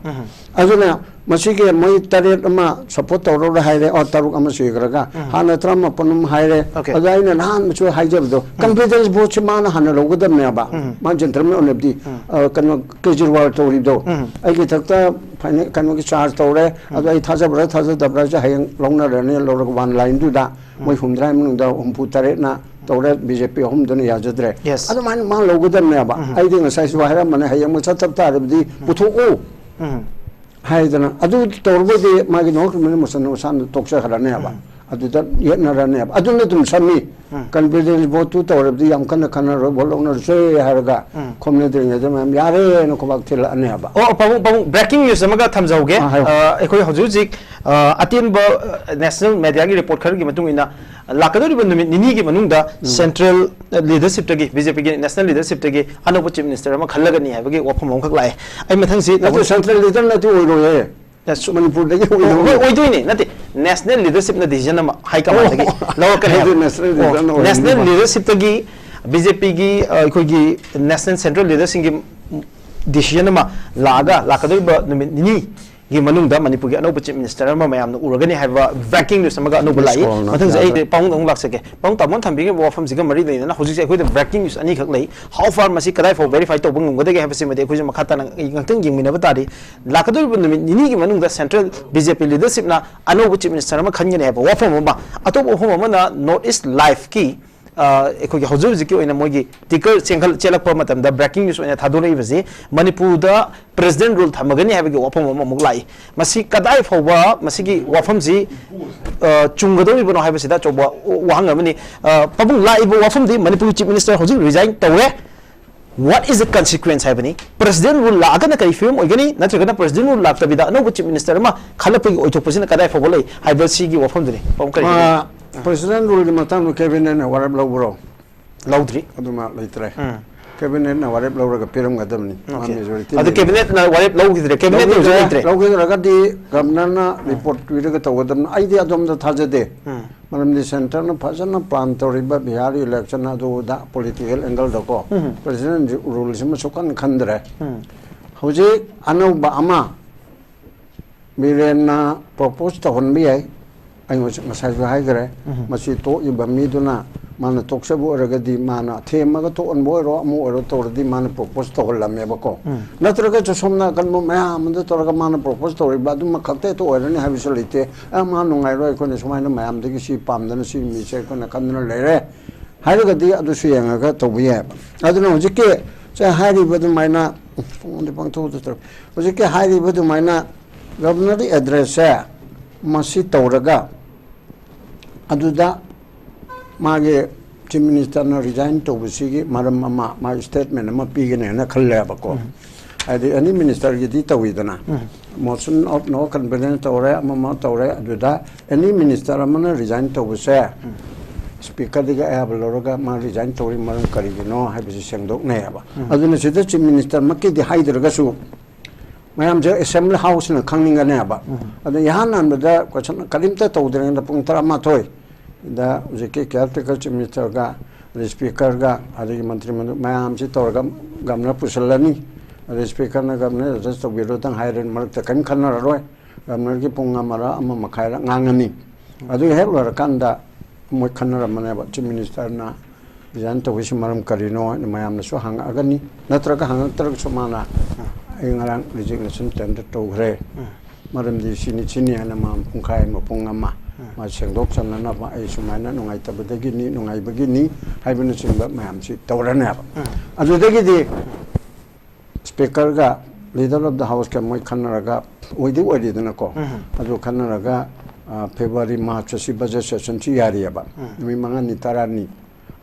ꯑꯗꯨꯅ ꯃꯁꯤꯒꯤ ꯃꯣꯏ ꯇꯔꯦꯠ ꯑꯃ ꯁꯞꯄꯣꯔꯠ ꯇꯧꯔꯧꯔꯦ ꯍꯥꯏꯔꯦ, ꯑꯣ, ꯇꯔꯨꯛ ꯑꯃ ꯁꯤꯈ꯭ꯔꯒ, ꯍꯥꯟꯅ ꯇꯔꯥꯃꯥꯄꯟ ꯑꯃ ꯍꯥꯏꯔꯦ꯫ Okay. ꯑꯗꯣ ꯑꯩꯅ ꯅꯍꯥꯟ ꯃꯁꯨ ꯍꯥꯏꯖꯕꯗꯣ, ꯀꯟꯐꯤꯗꯦꯟꯁ ꯚꯣꯠꯁꯤ ꯃꯥꯅ ꯍꯥꯟꯅ ꯂꯧꯒꯗꯕꯅꯦꯕ꯫ ꯃꯥ ꯖꯦꯟꯇꯜꯃꯦꯟ ꯑꯣꯏꯅꯕꯗꯤ, ꯑ, ꯀꯩꯅꯣ, ꯀꯦꯖꯔꯤꯋꯥꯜ ꯇꯧꯔꯤꯕꯗꯣ, ꯑꯩꯒꯤ ꯏꯊꯛꯇ ꯐꯥꯏꯅꯦ-, ꯀꯩꯅꯣꯒꯤ ꯆꯥꯔꯖ ꯇꯧꯔꯦ, ꯑꯗꯣ ꯑꯩ ꯊꯥꯖꯕ꯭ꯔꯥ ꯊꯥꯖꯗꯕ꯭ꯔꯥꯁꯦ ꯍꯌꯦꯡ ꯂꯧꯅꯔꯅꯤ, ꯂꯧꯔꯒ ꯋꯥꯟ ꯂꯥꯏꯟꯗꯨꯗ ꯃꯣꯏ ꯍꯨꯝꯗ꯭ꯔꯥ ꯃꯅꯨꯡꯗ ꯍꯨꯝꯐꯨ ꯇꯔꯦꯠꯅ ꯇꯧꯔꯦ, ꯕꯤ ꯖꯦ ꯄꯤ ꯑꯍꯨꯝꯗꯨꯅ ꯌꯥꯖꯗ꯭ꯔꯦ꯫ Yes. ꯑꯗꯨꯃꯥꯏꯅ ꯃꯥ ꯂꯧꯒꯗꯕꯅꯦꯕ꯫ ꯑꯩꯗꯤ ꯉꯁꯥꯏꯁꯨ ꯍꯥꯏꯔꯝꯕꯅꯦ, ꯍꯌꯦꯡ ꯃꯣꯏ ꯆꯠꯇꯕ ꯇꯥꯔꯕꯗꯤ ꯄꯨꯊꯣꯛꯎ ꯍꯥꯏꯗꯅ꯫ ꯑꯗꯨ ꯇꯧꯔꯕꯗꯤ ꯃꯥꯒꯤ ꯅꯣ ꯀ꯭ꯔꯤꯃꯤꯅꯦꯜ ꯃꯣꯁꯟ ꯃꯁꯥꯅ ꯇꯣꯛꯆꯈ꯭ꯔꯅꯦꯕ꯫ ꯑꯗꯨꯗ ꯌꯦꯠꯅꯔꯅꯦꯕ꯫ ꯑꯗꯨꯅ ꯑꯗꯨꯝ ꯁꯝꯃꯤ꯫ ꯀꯟꯐꯤꯗꯦꯟꯁ ꯚꯣꯠꯇꯨ ꯇꯧꯔꯕꯗꯤ ꯌꯥꯝ ꯀꯟꯅ ꯈꯟꯅꯔꯣꯏ, ꯚꯣꯠ ꯂꯧꯅꯔꯁꯦ ꯍꯥꯏꯔꯒ ꯈꯣꯝꯅꯗ꯭ꯔꯤꯉꯩꯗ ꯃꯌꯥꯝ ꯌꯥꯔꯦꯅ ꯈꯨꯕꯥꯛ ꯊꯤꯜꯂꯛꯑꯅꯦꯕ꯫ ꯑꯣ, ꯄꯥꯕꯨꯡ, ꯄꯥꯕꯨꯡ, breaking news ꯑꯃꯒ ꯊꯝꯖꯍꯧꯒꯦ꯫ ꯑꯥ, ꯍꯥꯏꯌꯣ꯫ ꯑ, ꯑꯩꯈꯣꯏ ꯍꯧꯖꯤꯛ ꯍꯧꯖꯤꯛ, ꯑ, ꯑꯇꯦꯟꯕ, ꯑ, ꯅꯦꯁꯅꯦꯜ ꯃꯦꯗꯤꯌꯥꯒꯤ ꯔꯤꯄꯣꯔꯠ ꯈꯔꯒꯤ ꯃꯇꯨꯡ ꯏꯟꯅ, ꯂꯥꯛꯀꯗꯧꯔꯤꯕ ꯅꯨꯃꯤꯠ ꯅꯤꯅꯤꯒꯤ ꯃꯅꯨꯡꯗ ꯁꯦꯟꯇ꯭ꯔꯦꯜ ꯂꯤꯗꯔꯁꯤꯞꯇꯒꯤ, ꯕꯤ ꯖꯦ ꯄꯤꯒꯤ ꯅꯦꯁꯅꯦꯜ ꯂꯤꯗꯔꯁꯤꯞꯇꯒꯤ ꯑꯅꯧꯕ ꯆꯤꯐ ꯃꯤꯅꯤꯁꯇꯔ ꯑꯃ ꯈꯜꯂꯒꯅꯤ ꯍꯥꯏꯕꯒꯤ ꯋꯥꯐꯝ ꯑꯃꯈꯛ ꯂꯥꯛꯑꯦ꯫ ꯑꯩ ꯃꯊꯪꯁꯤ ꯅꯠꯇꯦ, ꯁꯦꯟꯇ꯭ꯔꯦꯜ ꯂꯤꯗꯔ ꯅꯠꯇꯦ, ꯑꯣꯏꯔꯣꯏꯌꯦ꯫ ꯃꯅꯤꯄꯨꯔꯗꯒꯤ ꯑꯣ, ꯍꯣꯏ, ꯑꯣꯏꯗꯧꯅꯦ꯫ ꯑꯣꯏꯗꯣꯏꯅꯦ꯫ ꯅꯠꯇꯦ, ꯅꯦꯁꯅꯦꯜ ꯂꯤꯗꯔꯁꯤꯞꯅ ꯗꯤꯁꯤꯖꯟ ꯑꯃ ꯍꯥꯏ ꯀꯃꯥꯟꯗꯒꯤ ꯑꯣ, ꯂꯧꯔꯛꯀꯅꯤ ꯑꯗꯨ ꯍꯥꯏꯕ꯫ ꯅꯦꯁꯅꯦꯜ ꯂꯤꯗꯔꯅ ꯑꯣꯏꯔꯝꯅꯤꯕ꯫ ꯅꯦꯁꯅꯦꯜ ꯂꯤꯗꯔꯁꯤꯞꯇꯒꯤ ꯕꯤ ꯖꯦ ꯄꯤꯒꯤ, ꯑ, ꯑꯩꯈꯣꯏꯒꯤ ꯅꯦꯁꯅꯦꯜ ꯁꯦꯟꯇ꯭ꯔꯦꯜ ꯂꯤꯗꯔꯁꯤꯡꯒꯤ ꯗꯤꯁꯤꯖꯟ ꯑꯃ ꯂꯥꯛꯑꯒ ꯂꯥꯛꯀꯗꯧꯔꯤꯕ ꯅꯨꯃꯤꯠ ꯅꯤꯅꯤꯒꯤ ꯃꯅꯨꯡꯗ ꯃꯅꯤꯄꯨꯔꯒꯤ ꯑꯅꯧꯕ ꯆꯤꯐ ꯃꯤꯅꯤꯁꯇꯔ ꯑꯃ ꯃꯌꯥꯝꯅ ꯎꯔꯒꯅꯤ ꯍꯥꯏꯕ ꯕ꯭ꯔꯦꯀꯤꯡ ꯅ꯭ꯌꯨꯁ ꯑꯃꯒ ꯑꯅꯧꯕ ꯂꯥꯛꯏ꯫ Miss call ꯅ ꯃꯊꯪꯁꯦ ꯑꯩ ꯌꯥꯗ꯭ꯔꯦ꯫ ꯄꯥꯎꯡꯗ ꯑꯃꯨꯛ ꯂꯥꯛꯆꯒꯦ꯫ ꯄꯥꯎꯡ ꯇꯥꯃꯣꯅ ꯊꯝꯕꯤꯈꯤꯕ ꯋꯥꯐꯝꯁꯤꯒ ꯃꯔꯤ ꯂꯩꯅꯅ ꯍꯧꯖꯤꯛꯁꯦ ꯑꯩꯈꯣꯏꯗ ꯕ꯭ꯔꯦꯀꯤꯡ ꯅ꯭ꯌꯨꯁ ꯑꯅꯤꯈꯛ ꯂꯩ꯫ How far ꯃꯁꯤ ꯀꯗꯥꯏ ꯐꯥꯎ ꯚꯦꯔꯤꯐꯥꯏ ꯇꯧꯕ ꯉꯝꯒꯗꯒꯦ ꯍꯥꯏꯕꯁꯤꯃꯗꯤ ꯑꯩꯈꯣꯏꯁꯨ ꯃꯈꯥ ꯇꯥꯅ ꯉꯥꯛꯇꯪ ꯌꯦꯡꯃꯤꯟꯅꯕ ꯇꯥꯔꯤ꯫ ꯂꯥꯛꯀꯗꯧꯔꯤꯕ ꯅꯨꯃꯤꯠ ꯅꯤꯅꯤꯒꯤ ꯃꯅꯨꯡꯗ ꯁꯦꯟꯇ꯭ꯔꯦꯜ ꯕꯤ ꯖꯦ ꯄꯤ ꯂꯤꯗꯔꯁꯤꯞꯅ ꯑꯅꯧꯕ ꯆꯤꯐ ꯃꯤꯅꯤꯁꯇꯔ ꯑꯃ ꯈꯟꯒꯅꯤ ꯍꯥꯏꯕ ꯋꯥꯐꯝ ꯑꯃ, ꯑꯇꯣꯞꯄ ꯋꯥꯐꯝ ꯑꯃꯅ ꯅꯣꯔꯠ ꯏꯁ ꯂꯥꯏꯐꯀꯤ, ꯑ, ꯑꯩꯈꯣꯏꯒꯤ ꯍꯧꯖꯤꯛ ꯍꯧꯖꯤꯛꯀꯤ ꯑꯣꯏꯅ ꯃꯣꯏꯒꯤ ꯇꯤꯀꯔ ꯆꯦꯟꯈꯠ-, ꯆꯦꯜꯂꯛꯄ ꯃꯇꯝꯗ ꯕ꯭ꯔꯦꯀꯤꯡ ꯅ꯭ꯌꯨꯁ ꯑꯣꯏꯅ ꯊꯥꯗꯣꯔꯛꯏꯕꯁꯤ ꯃꯅꯤꯄꯨꯔꯗ ꯄ꯭ꯔꯦꯁꯤꯗꯦꯟ ꯔꯨꯜ ꯊꯝꯃꯒꯅꯤ ꯍꯥꯏꯕꯒꯤ ꯋꯥꯐꯝ ꯑꯃ ꯑꯃꯨꯛ ꯂꯥꯛꯏ꯫ ꯃꯁꯤ ꯀꯗꯥꯏ ꯐꯥꯎꯕ ꯃꯁꯤꯒꯤ ꯋꯥꯐꯝꯁꯤ, ꯑ, ꯆꯨꯝꯒꯗꯧꯔꯤꯕꯅꯣ ꯍꯥꯏꯕꯁꯤꯗ ꯑꯆꯧꯕ ꯋꯥꯍꯪ ꯑꯃꯅꯤ꯫ ꯑ, ꯄꯥꯕꯨꯡ, ꯂꯥꯛꯏꯕ ꯋꯥꯐꯝꯗꯤ ꯃꯅꯤꯄꯨꯔꯒꯤ ꯆꯤꯐ ꯃꯤꯅꯤꯁꯇꯔ ꯍꯧꯖꯤꯛ ꯔꯤꯖꯥꯏꯟ ꯇꯧꯔꯦ꯫ What is the consequence ꯍꯥꯏꯕꯅꯤ꯫ ꯄ꯭ꯔꯦꯁꯤꯗꯦꯟ ꯔꯨꯜ ꯂꯥꯛꯑꯒꯅ ꯀꯔꯤ ꯐꯤꯕꯝ ꯑꯣꯏꯒꯅꯤ, ꯅꯠꯇ꯭ꯔꯒꯅ ꯄ꯭ꯔꯦꯁꯤꯗꯦꯟ ꯔꯨꯜ ꯂꯥꯛꯇꯕꯤꯗ ꯑꯅꯧꯕ ꯆꯤꯐ ꯃꯤꯅꯤꯁꯇꯔ ꯑꯃ ꯈꯜꯂꯛꯄꯒꯤ ꯑꯣꯏꯊꯣꯛꯄꯁꯤꯅ ꯀꯗꯥꯏ ꯐꯥꯎꯕ ꯂꯩ ꯍꯥꯏꯕ ꯁꯤꯒꯤ ꯋꯥꯐꯝꯗꯨꯅꯤ꯫ ꯄꯥꯕꯨꯡ, ꯀꯔꯤ ꯈꯜꯂꯤ? ꯃꯥ ꯄ꯭ꯔꯦꯁꯤꯗꯦꯟ ꯔꯨꯜꯒꯤ ꯃꯇꯥꯡꯗ ꯀꯦꯕꯤꯅꯦꯠꯅ ꯋꯥꯔꯦꯞ ꯂꯧꯕ꯭ꯔꯣ? ꯂꯧꯗ꯭ꯔꯤ꯫ ꯑꯗꯨꯃ ꯂꯩꯇ꯭ꯔꯦ꯫ ꯎꯝ꯫ ꯀꯦꯕꯤꯅꯦꯠꯅ ꯋꯥꯔꯦꯞ ꯂꯧꯔꯒ ꯄꯤꯔꯝꯒꯗꯕꯅꯤ꯫ ꯃꯥ ꯑꯣꯀꯦ꯫ ꯃꯦꯖꯣꯔꯤꯇꯤ ꯑꯗꯨ ꯂꯩꯕ꯫ ꯀꯦꯕꯤꯅꯦꯠꯅ ꯋꯥꯔꯦꯞ ꯂꯧꯈꯤꯗ꯭ꯔꯦ, ꯀꯦꯕꯤꯅꯦꯠꯇ ꯍꯧꯖꯤꯛ ꯂꯧꯈꯤꯗ꯭ꯔꯦ꯫ ꯂꯩꯇ꯭ꯔꯦ꯫ ꯂꯧꯈꯤꯗ꯭ꯔꯒꯗꯤ ꯒꯕꯅꯔꯅ ꯔꯤꯄꯣꯔꯠ ꯄꯤꯔꯒ ꯇꯧꯒꯗꯕꯅꯤ꯫ ꯑꯩꯗꯤ ꯑꯗꯣꯝꯗ ꯊꯥꯖꯗꯦ꯫ ꯎꯝ꯫ ꯃꯔꯝꯗꯤ ꯁꯦꯟꯇꯔꯅ ꯐꯖꯅ ꯄ꯭ꯂꯥꯟ ꯇꯧꯔꯤꯕ ꯕꯤꯍꯥꯔ ꯏꯂꯦꯛꯁꯟ ꯑꯗꯨꯗ ꯄꯣꯂꯤꯇꯤꯀꯦꯜ ꯑꯦꯡꯒꯜꯗꯀꯣ ꯎꯝ꯫ ꯄ꯭ꯔꯁꯤꯗꯦꯟ ꯔꯨꯜꯁꯤꯃ ꯁꯨꯛꯈꯟ ꯈꯟꯗ꯭ꯔꯦ꯫ ꯎꯝ꯫ ꯍꯧꯖꯤꯛ ꯑꯅꯧꯕ ꯑꯃ ꯕꯤꯔꯦꯟꯅ ꯄ꯭ꯔꯣꯄꯣꯁ ꯇꯧꯍꯟꯕ ꯌꯥꯏ꯫ ꯑꯩ ꯉꯁ-, ꯉꯁꯥꯏꯁꯨ ꯍꯥꯏꯈ꯭ꯔꯦ꯫ ꯎꯝ꯫ ꯃꯁꯤ ꯇꯣꯛꯏꯕ ꯃꯤꯗꯨꯅ ꯃꯥꯅ ꯇꯣꯛꯆꯕ ꯑꯣꯏꯔꯒꯗꯤ ꯃꯥꯅ ꯊꯦꯝꯃꯒ ꯇꯣꯛꯍꯟꯕ ꯑꯣꯏꯔꯣ, ꯑꯃ ꯑꯣꯏꯔꯣ ꯇꯧꯔꯗꯤ ꯃꯥꯅ ꯄ꯭ꯔꯣꯄꯣꯁ ꯇꯧꯍꯜꯂꯝꯃꯦꯕꯀꯣ꯫ ꯎꯝ꯫ ꯅꯠꯇ꯭ꯔꯒꯁꯨ ꯁꯣꯝ ꯅꯥꯀꯟ ꯃꯌꯥꯝ ꯑꯃꯗ ꯇꯧꯔꯒ ꯃꯥꯅ ꯄ꯭ꯔꯣꯄꯣꯁ ꯇꯧꯔꯤꯕ ꯑꯗꯨꯃꯛ ꯈꯛꯇ ꯍꯦꯛꯇ ꯑꯣꯏꯔꯅꯤ ꯍꯥꯏꯕꯁꯨ ꯂꯩꯇꯦ꯫ "ꯑ, ꯃꯥ ꯅꯨꯡꯉꯥꯏꯔꯣꯏ, ꯑꯩꯈꯣꯏꯅ ꯁꯨꯃꯥꯏꯅ ꯃꯌꯥꯝꯗꯒꯤ ꯁꯤ ꯄꯥꯝꯗꯅ ꯁꯤ ꯃꯤꯁꯦ ꯑꯩꯈꯣꯏꯅ ꯈꯟꯗꯅ ꯂꯩꯔꯦ" ꯍꯥꯏꯔꯒꯗꯤ ꯑꯗꯨꯁꯨ ꯌꯦꯡꯉꯒ ꯇꯧꯕ ꯌꯥꯏꯕ꯫ ꯑꯗꯨꯅ ꯍꯧꯖꯤꯛꯀꯤ ꯁꯦ ꯍꯥꯏꯔꯤꯕ ꯑꯗꯨꯃꯥꯏꯅ, ꯄꯨꯡꯗꯤ ꯄꯥꯡꯊꯣꯛꯇ ꯇꯧꯔꯦ꯫ ꯍꯧꯖꯤꯛꯀꯤ ꯍꯥꯏꯔꯤꯕ ꯑꯗꯨꯃꯥꯏꯅ ꯒꯕꯅꯔꯒꯤ ꯑꯦꯗ꯭ꯔꯦꯁꯁꯦ ꯃꯁꯤ ꯇꯧꯔꯒ ꯑꯗꯨꯗ ꯃꯥꯒꯤ ꯆꯤꯐ ꯃꯤꯅꯤꯁꯇꯔꯅ ꯔꯤꯖꯥꯏꯟ ꯇꯧꯕꯁꯤꯒꯤ ꯃꯔꯝ ꯑꯃ ꯃꯥ ꯁ꯭ꯇꯦꯠꯃꯦꯟ ꯑꯃ ꯄꯤꯒꯅꯦꯅ ꯈꯜꯂꯦꯕꯀꯣ꯫ ꯎꯝ꯫ ꯍꯥꯏꯗꯤ ꯑꯦꯅꯤ ꯃꯤꯅꯤꯁꯇꯔꯒꯤꯗꯤ ꯇꯧꯋꯤꯗꯅ꯫ ꯎꯝ꯫ ꯃꯣꯁꯟ ꯑꯣꯐ ꯅꯣ ꯀꯟꯐꯤꯗꯦꯟꯁ ꯇꯧꯔꯦ, ꯑꯃ ꯑꯃ ꯇꯧꯔꯦ, ꯑꯗꯨꯗ ꯑꯦꯅꯤ ꯃꯤꯅꯤꯁꯇꯔ ꯑꯃꯅ ꯔꯤꯖꯥꯏꯟ ꯇꯧꯕꯁꯦ ꯎꯝ꯫ ꯁ꯭ꯄꯤꯀꯔꯗꯒꯤ ꯑꯌꯥꯕ ꯂꯧꯔꯒ ꯃꯥ ꯔꯤꯖꯥꯏꯟ ꯇꯧꯔꯤ ꯃꯔꯝ ꯀꯔꯤꯒꯤꯅꯣ ꯍꯥꯏꯕꯁꯤ ꯁꯦꯡꯗꯣꯛꯅꯩꯌꯦꯕ꯫ ꯎꯝ꯫ ꯑꯗꯨꯅ ꯁꯤꯗ ꯆꯤꯐ ꯃꯤꯅꯤꯁꯇꯔꯃꯛꯀꯤꯗꯤ ꯍꯥꯏꯗ꯭ꯔꯒꯁꯨ ꯃꯌꯥꯝꯁꯦ ꯑꯦꯁꯦꯝꯕ꯭ꯂꯤ ꯍꯥꯎꯁꯅ ꯈꯪꯅꯤꯡꯒꯅꯦꯕ꯫ ꯎꯝ꯫ ꯑꯗꯣ ꯏꯍꯥꯟ ꯍꯥꯟꯕꯗ ꯀꯣꯏꯁꯟ ꯀꯔꯤꯝꯇ ꯇꯧꯗ꯭ꯔꯤꯉꯩꯗ ꯄꯨꯡ ꯇꯔꯥꯃꯥꯊꯣꯏꯗ ꯍꯧꯖꯤꯛꯀꯤ ꯀꯤꯌꯥꯔ ꯇꯦꯀꯔ ꯆꯤꯐ ꯃꯤꯅꯤꯁꯇꯔꯒ ꯑꯗꯩ ꯁ꯭ꯄꯤꯀꯔꯒ ꯑꯗꯒꯤ ꯃꯟꯇ꯭ꯔꯤ ꯃꯟꯗꯜ ꯃꯌꯥꯝꯁꯤ ꯇꯧꯔꯒ ꯒꯕꯅꯔ ꯄꯨꯁꯤꯜꯂꯅꯤ꯫ ꯑꯗꯩ ꯁ꯭ꯄꯤꯀꯔꯅ "ꯒꯕꯅꯔ ꯑꯦꯗ꯭ꯔꯦꯁ ꯇꯧꯕꯤꯔꯣꯗꯪ" ꯍꯥꯏꯔꯅꯤ, ꯃꯔꯛꯇ ꯀꯔꯤꯝ ꯈꯟꯅꯔꯔꯣꯏ꯫ ꯒꯕꯅꯔꯒꯤ ꯄꯨꯡ ꯑꯃꯔ ꯑꯃ ꯃꯈꯥꯏꯔ ꯉꯥꯡꯉꯅꯤ꯫ ꯑꯗꯨ ꯍꯦꯛ ꯂꯣꯏꯔꯀꯥꯟꯗ ꯃꯣꯏ ꯈꯟꯅꯔꯝꯃꯅꯦꯕ, ꯆꯤꯐ ꯃꯤꯅꯤꯁꯇꯔꯅ ꯔꯤꯖꯥꯏꯟ ꯇꯧꯕꯒꯤꯁꯤ ꯃꯔꯝ ꯀꯔꯤꯅꯣ ꯍꯥꯏꯅ ꯃꯌꯥꯝꯅꯁꯨ ꯍꯪꯉꯛꯑꯒꯅꯤ꯫ ꯅꯠꯇ꯭ꯔꯒ ꯍꯪꯉꯛꯇ꯭ꯔꯒꯁꯨ ꯃꯥꯅ, "ꯑꯩ ꯉꯔꯥꯡ ꯔꯤꯖꯤꯒꯅꯦꯁꯟ ꯇꯦꯟꯗꯔ ꯇꯧꯈ꯭ꯔꯦ, ꯎꯝ꯫ ꯃꯔꯝꯗꯤ ꯁꯤꯅꯤ ꯁꯤꯅꯤ" ꯍꯥꯏꯅ ꯃꯥ ꯄꯨꯡꯈꯥꯏ ꯑꯃ, ꯄꯨꯡ ꯑꯃ ꯎꯝ꯫ ꯃꯥ ꯁꯦꯡꯗꯣꯛ ꯆꯟꯅꯅꯕ, "ꯑꯩ ꯁꯨꯃꯥꯏꯅ ꯅꯨꯡꯉꯥꯏꯇꯕꯗꯒꯤꯅꯤ, ꯅꯨꯡꯉꯥꯏꯕꯒꯤꯅꯤ" ꯍꯥꯏꯕꯅꯆꯤꯡꯕ ꯃꯌꯥꯝꯁꯤ ꯇꯧꯔꯅꯦꯕ꯫ ꯎꯝ꯫ ꯑꯗꯨꯗꯒꯤꯗꯤ ꯁ꯭ꯄꯤꯀꯔꯒ ꯂꯤꯗꯔ ꯑꯣꯐ ꯗ ꯍꯥꯎꯁꯀ ꯃꯣꯏ ꯈꯟꯅꯔꯒ ꯑꯣꯏꯗꯤ ꯑꯣꯏꯔꯦꯗꯅꯀꯣ꯫ ꯎꯝ꯫ ꯑꯗꯨ ꯈꯟꯅꯔꯒ, ꯑ, ꯐꯦꯕ꯭ꯔꯨꯋꯥꯔꯤ, ꯃꯥꯔꯆ ꯑꯁꯤ ꯕꯖꯦꯠ ꯁꯦꯁꯟꯁꯤ ꯌꯥꯔꯤꯑꯕ꯫ ꯎꯝ꯫ ꯅꯨꯃꯤꯠ ꯃꯉꯥꯅꯤ, ꯇꯔꯥꯅꯤ꯫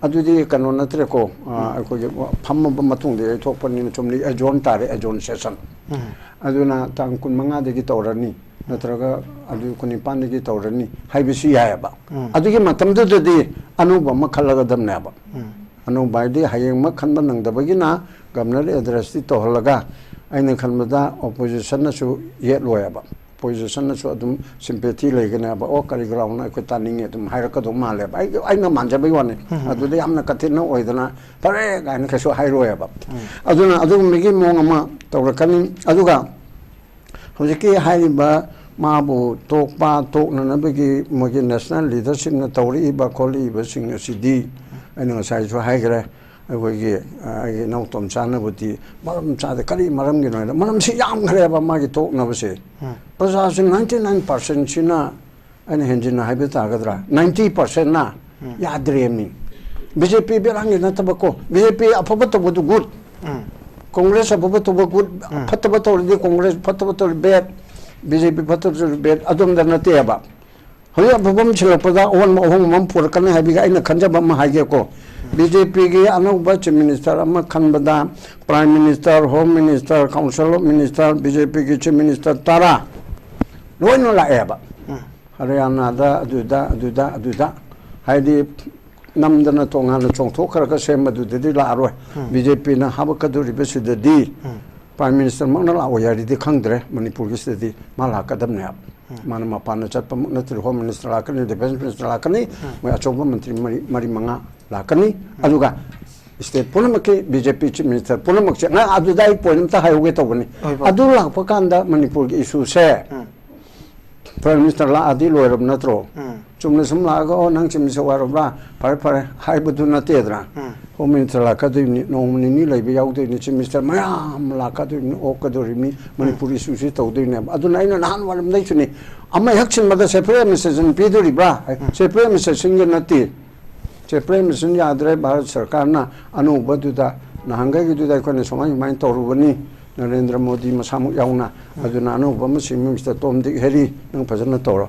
ꯑꯗꯨꯗꯤ ꯀꯩꯅꯣ ꯅꯠꯇ꯭ꯔꯦꯀꯣ, ꯑ, ꯎꯝ꯫ ꯑꯩꯈꯣꯏꯒꯤ ꯐꯝꯃꯕ ꯃꯇꯨꯡꯗ ꯌꯩꯊꯣꯛꯄꯅꯤꯅ ꯆꯨꯝꯅ ꯑꯦꯖꯣꯔꯟ ꯇꯥꯔꯦ, ꯑꯦꯖꯣꯔꯟ ꯁꯦꯁꯟ꯫ ꯎꯝ꯫ ꯑꯗꯨꯅ ꯇꯥꯡ ꯀꯨꯟꯃꯉꯥꯗꯒꯤ ꯇꯧꯔꯅꯤ, ꯅꯠꯇ꯭ꯔꯒ ꯑꯗꯨ ꯀꯨꯟꯅꯤꯄꯥꯟꯗꯒꯤ ꯇꯧꯔꯅꯤ ꯍꯥꯏꯕꯁꯨ ꯌꯥꯏꯑꯕ꯫ ꯎꯝ꯫ ꯑꯗꯨꯒꯤ ꯃꯇꯝꯗꯨꯗꯗꯤ ꯑꯅꯧꯕ ꯑꯃ ꯈꯜꯂꯒꯗꯕꯅꯦꯕ꯫ ꯎꯝ꯫ ꯑꯅꯧꯕ ꯍꯥꯏꯗꯤ ꯍꯌꯦꯡꯃꯛ ꯈꯟꯕ ꯅꯪꯗꯕꯒꯤꯅ ꯒꯕꯔꯅꯔ ꯑꯦꯗ꯭ꯔꯦꯁꯇꯤ ꯇꯧꯍꯜꯂꯒ, ꯑꯩꯅ ꯈꯟꯕꯗ ꯑꯣꯄꯣꯖꯤꯁꯟꯅꯁꯨ ꯌꯦꯠꯂꯣꯏꯕ, ꯑꯣꯄꯣꯖꯤꯁꯟꯅꯁꯨ ꯑꯗꯨꯝ ꯁꯤꯝꯄꯦꯊꯤ ꯂꯩꯒꯅꯦꯕ꯫ "ꯑꯣ, ꯀꯔꯤ ꯒ꯭ꯔꯥꯎꯟꯅꯣ, ꯑꯩꯈꯣꯏ ꯇꯥꯅꯤꯡꯉꯦ" ꯑꯗꯨꯝ ꯍꯥꯏꯔꯛꯀꯗꯧ ꯃꯥꯜꯂꯦꯕ꯫ ꯑꯩ, ꯑꯩꯅ ꯃꯥꯟꯖꯕꯩ ꯋꯥꯅꯤ꯫ ꯑꯗꯨꯗ ꯌꯥꯝꯅ ꯀꯊꯤꯟꯅ ꯑꯣꯏꯗꯅ "ꯐꯔꯦ" ꯀꯥꯏꯅ ꯀꯩꯁꯨ ꯍꯥꯏꯔꯣꯏꯕ꯫ ꯑꯗꯨꯅ ꯑꯗꯨꯒꯨꯝꯕꯒꯤ ꯃꯑꯣꯡ ꯑꯃ ꯇꯧꯔꯛꯀꯅꯤ꯫ ꯑꯗꯨꯒ ꯍꯧꯖꯤꯛꯀꯤ ꯍꯥꯏꯔꯤꯕ ꯃꯥꯕꯨ ꯇꯣꯛꯄ, ꯇꯣꯛꯅꯅꯕꯒꯤ ꯃꯣꯏꯒꯤ ꯅꯦꯁꯅꯦꯜ ꯂꯤꯗꯔꯁꯤꯞꯅ ꯇꯧꯔꯛꯏꯕ ꯈꯣꯠꯂꯛꯏꯕꯁꯤꯡ ꯑꯁꯤꯗꯤ, ꯑꯩꯅ ꯉꯁꯥꯏꯁꯨ ꯍꯥꯏꯈ꯭ꯔꯦ, ꯑꯩꯈꯣꯏꯒꯤ, ꯑ, ꯑꯩꯒꯤ ꯏꯅꯧ ꯇꯣꯝꯆꯥꯅꯕꯨꯗꯤ ꯃꯔꯝ ꯆꯥꯗꯦ꯫ ꯀꯔꯤ ꯃꯔꯝꯒꯤꯅꯣ ꯍꯥꯏꯗ, ꯃꯔꯝꯁꯤ ꯌꯥꯝꯈ꯭ꯔꯦꯕ ꯃꯥꯒꯤ ꯇꯣꯛꯅꯕꯁꯦ꯫ ꯎꯝ꯫ ꯄ꯭ꯔꯖꯥꯁꯤ ninety nine percentꯁꯤꯅ, ꯑꯩꯅ ꯍꯦꯟꯖꯤꯟꯅ ꯍꯥꯏꯕ ꯇꯥꯒꯗ꯭ꯔꯥ, ninety percentꯅ ꯎꯝ꯫ ꯌꯥꯗ꯭ꯔꯦꯃꯤ꯫ ꯕꯤ ꯖꯦ ꯄꯤ ꯕꯦꯔꯥꯡꯒꯤ ꯅꯠꯇꯕꯀꯣ, ꯕꯤ ꯖꯦ ꯄꯤ ꯑꯐꯕ ꯇꯧꯕꯗꯨ ꯒꯨꯗ, ꯎꯝ꯫ ꯀꯣꯡꯒ꯭ꯔꯦꯁ ꯑꯐꯕ ꯇꯧꯕ ꯒꯨꯗ, ꯎꯝ꯫ ꯐꯠꯇꯕ ꯇꯧꯔꯗꯤ ꯀꯣꯡꯒ꯭ꯔꯦꯁ, ꯐꯠꯇꯕ ꯇꯧꯔꯗꯤ ꯕꯦꯗ, ꯕꯤ ꯖꯦ ꯄꯤ ꯐꯠꯇꯕ ꯇꯧꯔꯗꯤ ꯕꯦꯗ, ꯑꯗꯣꯝꯗ ꯅꯠꯇꯦꯕ꯫ ꯍꯧꯖꯤꯛ ꯑꯐꯕ ꯑꯃ ꯁꯤꯜꯂꯛꯄꯗ ꯑꯑꯣꯟꯕ ꯑꯍꯣꯡꯕ ꯑꯃ ꯄꯨꯔꯛꯀꯅꯤ ꯍꯥꯏꯕꯒꯤ ꯑꯩꯅ ꯈꯟꯖꯕ ꯑꯃ ꯍꯥꯏꯒꯦꯀꯣ꯫ ꯕꯤ ꯖꯦ ꯄꯤꯒꯤ ꯑꯅꯧꯕ ꯆꯤꯐ ꯃꯤꯅꯤꯁꯇꯔ ꯑꯃ ꯈꯟꯕꯗ prime minister, home minister, council of minister, B J ꯄꯤꯒꯤ ꯆꯤꯐ ꯃꯤꯅꯤꯁꯇꯔ ꯇꯔꯥ ꯂꯣꯏꯅ ꯂꯥꯛꯑꯦꯕ꯫ ꯎꯝ꯫ ꯍꯔꯤꯌꯥꯅꯥꯗ, ꯑꯗꯨꯗ, ꯑꯗꯨꯗ, ꯑꯗꯨꯗ, ꯍꯥꯏꯗꯤ ꯅꯝꯗꯅ ꯇꯣꯉꯥꯟꯅ ꯆꯣꯡꯊꯣꯛꯈ꯭ꯔꯒ ꯁꯦꯝꯕꯗꯨꯗꯗꯤ ꯂꯥꯛꯑꯔꯣꯏ꯫ ꯎꯝ꯫ ꯕꯤ ꯖꯦ ꯄꯤꯅ ꯍꯥꯄꯛꯀꯗꯧꯔꯤꯕꯁꯤꯗꯗꯤ ꯎꯝ꯫ ꯄ꯭ꯔꯥꯏꯝ ꯃꯤꯅꯤꯁꯇꯔꯃꯛꯅ ꯂꯥꯛꯑꯣꯏ ꯍꯥꯏꯔꯗꯤ ꯈꯪꯗ꯭ꯔꯦ, ꯃꯅꯤꯄꯨꯔꯒꯤꯁꯤꯗꯗꯤ ꯃꯥ ꯂꯥꯛꯀꯗꯕꯅꯦꯕ꯫ ꯎꯝ꯫ ꯃꯥꯅ ꯃꯄꯥꯟꯗ ꯆꯠꯄꯃꯛ ꯅꯠꯇ꯭ꯔꯦ, ꯍꯣꯝ ꯃꯤꯅꯤꯁꯇꯔ ꯂꯥꯛꯀꯅꯤ, ꯗꯤꯐꯦꯟꯁ ꯃꯤꯅꯤꯁꯇꯔ ꯂꯥꯛꯀꯅꯤ, ꯎꯝ꯫ ꯃꯣꯏ ꯑꯆꯧꯕ ꯃꯟꯇ꯭ꯔꯤ ꯃꯔꯤ, ꯃꯔꯤ ꯃꯉꯥ ꯂꯥꯛꯀꯅꯤ꯫ ꯎꯝ꯫ ꯑꯗꯨꯒ ꯁ꯭ꯇꯦꯠ ꯄꯨꯝꯅꯃꯛꯀꯤ ꯕꯤ ꯖꯦ ꯄꯤ ꯆꯤꯐ ꯃꯤꯅꯤꯁꯇꯔ ꯄꯨꯝꯅꯃꯛꯁꯦ, ꯉ-, ꯑꯗꯨꯗ ꯑꯩ ꯄꯣꯏꯟ ꯑꯝꯇ ꯍꯥꯏꯍꯧꯒꯦ ꯇꯧꯕꯅꯤ꯫ ꯍꯣꯏ, ꯍꯣꯏ꯫ ꯑꯗꯨ ꯂꯥꯛꯄ ꯀꯥꯟꯗ ꯃꯅꯤꯄꯨꯔꯒꯤ ꯏꯁꯨꯁꯦ ꯎꯝ꯫ ꯄ꯭ꯔꯥꯏꯝ ꯃꯤꯅꯤꯁꯇꯔ ꯂꯥꯛꯑꯗꯤ ꯂꯣꯏꯔꯕ ꯅꯠꯇ꯭ꯔꯣ? ꯎꯝ꯫ ꯆꯨꯝꯅ ꯁꯨꯝ ꯂꯥꯛꯑꯒ, "ꯑꯣ, ꯅꯪ ꯆꯤꯐ ꯃꯤꯅꯤꯁꯇꯔ ꯑꯣꯏꯔꯕ꯭ꯔꯥ? ꯐꯔꯦ, ꯐꯔꯦ," ꯍꯥꯏꯕꯗꯨ ꯅꯠꯇꯦꯗꯅ꯫ ꯎꯝ꯫ ꯍꯣꯝ ꯃꯤꯅꯤꯁꯇꯔ ꯂꯥꯛꯀꯗꯣꯏꯕꯅꯤ, ꯅꯣꯡꯃ ꯅꯤꯅꯤ ꯂꯩꯕ ꯌꯥꯎꯗꯣꯏꯅꯤ, ꯆꯤꯐ ꯃꯤꯅꯤꯁꯇꯔ ꯃꯌꯥꯝ ꯂꯥꯛꯀꯗꯣꯏꯕꯅꯤ, ꯑꯣꯛꯀꯗꯣꯔꯤꯕꯅꯤ, ꯃꯅꯤꯄꯨꯔ ꯏꯁꯨꯁꯤ ꯇꯧꯗꯣꯏꯅꯦꯕ꯫ ꯑꯗꯨꯅ ꯑꯩꯅ ꯅꯍꯥꯟ ꯋꯥꯏꯔꯝꯗꯩꯁꯨꯅꯤ, ꯑꯃ ꯍꯦꯛ ꯁꯤꯟꯕꯗ ꯁꯦꯄꯔꯦꯠ ꯑꯦꯗꯃꯤꯅꯤꯁꯇ꯭ꯔꯦꯁꯟ ꯄꯤꯗꯣꯔꯤꯕ꯭ꯔꯥ? ꯎꯝ꯫ ꯁꯦꯄꯔꯦꯠ ꯑꯦꯗꯃꯤꯅꯤꯁꯇ꯭ꯔꯦꯁꯟꯒꯤ ꯅꯠꯇꯦ꯫ ꯁꯦꯄꯔꯦꯠ ꯑꯦꯗꯃꯤꯅꯤꯁꯇ꯭ꯔꯦꯁꯟ ꯌꯥꯗ꯭ꯔꯦ, ꯚꯥꯔꯠ ꯁꯔꯀꯥꯔꯅ ꯑꯅꯧꯕꯗꯨꯗ, ꯅꯍꯥꯟꯈꯩꯒꯤꯗꯨꯗ ꯑꯩꯈꯣꯏꯅ ꯁꯨꯃꯥꯏ ꯁꯨꯃꯥꯏꯅ ꯇꯧꯔꯨꯕꯅꯤ, ꯅꯔꯦꯟꯗ꯭ꯔ ꯃꯣꯗꯤ ꯃꯁꯥꯃꯛ ꯌꯥꯎꯅ, ꯎꯝ꯫ ꯑꯗꯨꯅ ꯑꯅꯧꯕ ꯑꯃ ꯁꯦꯝꯃꯤ, ꯃꯤꯁꯇꯔ ꯇꯣꯝ ꯗꯤꯛ ꯍꯦꯔꯤ, ꯅꯪ ꯐꯖꯅ ꯇꯧꯔꯣ꯫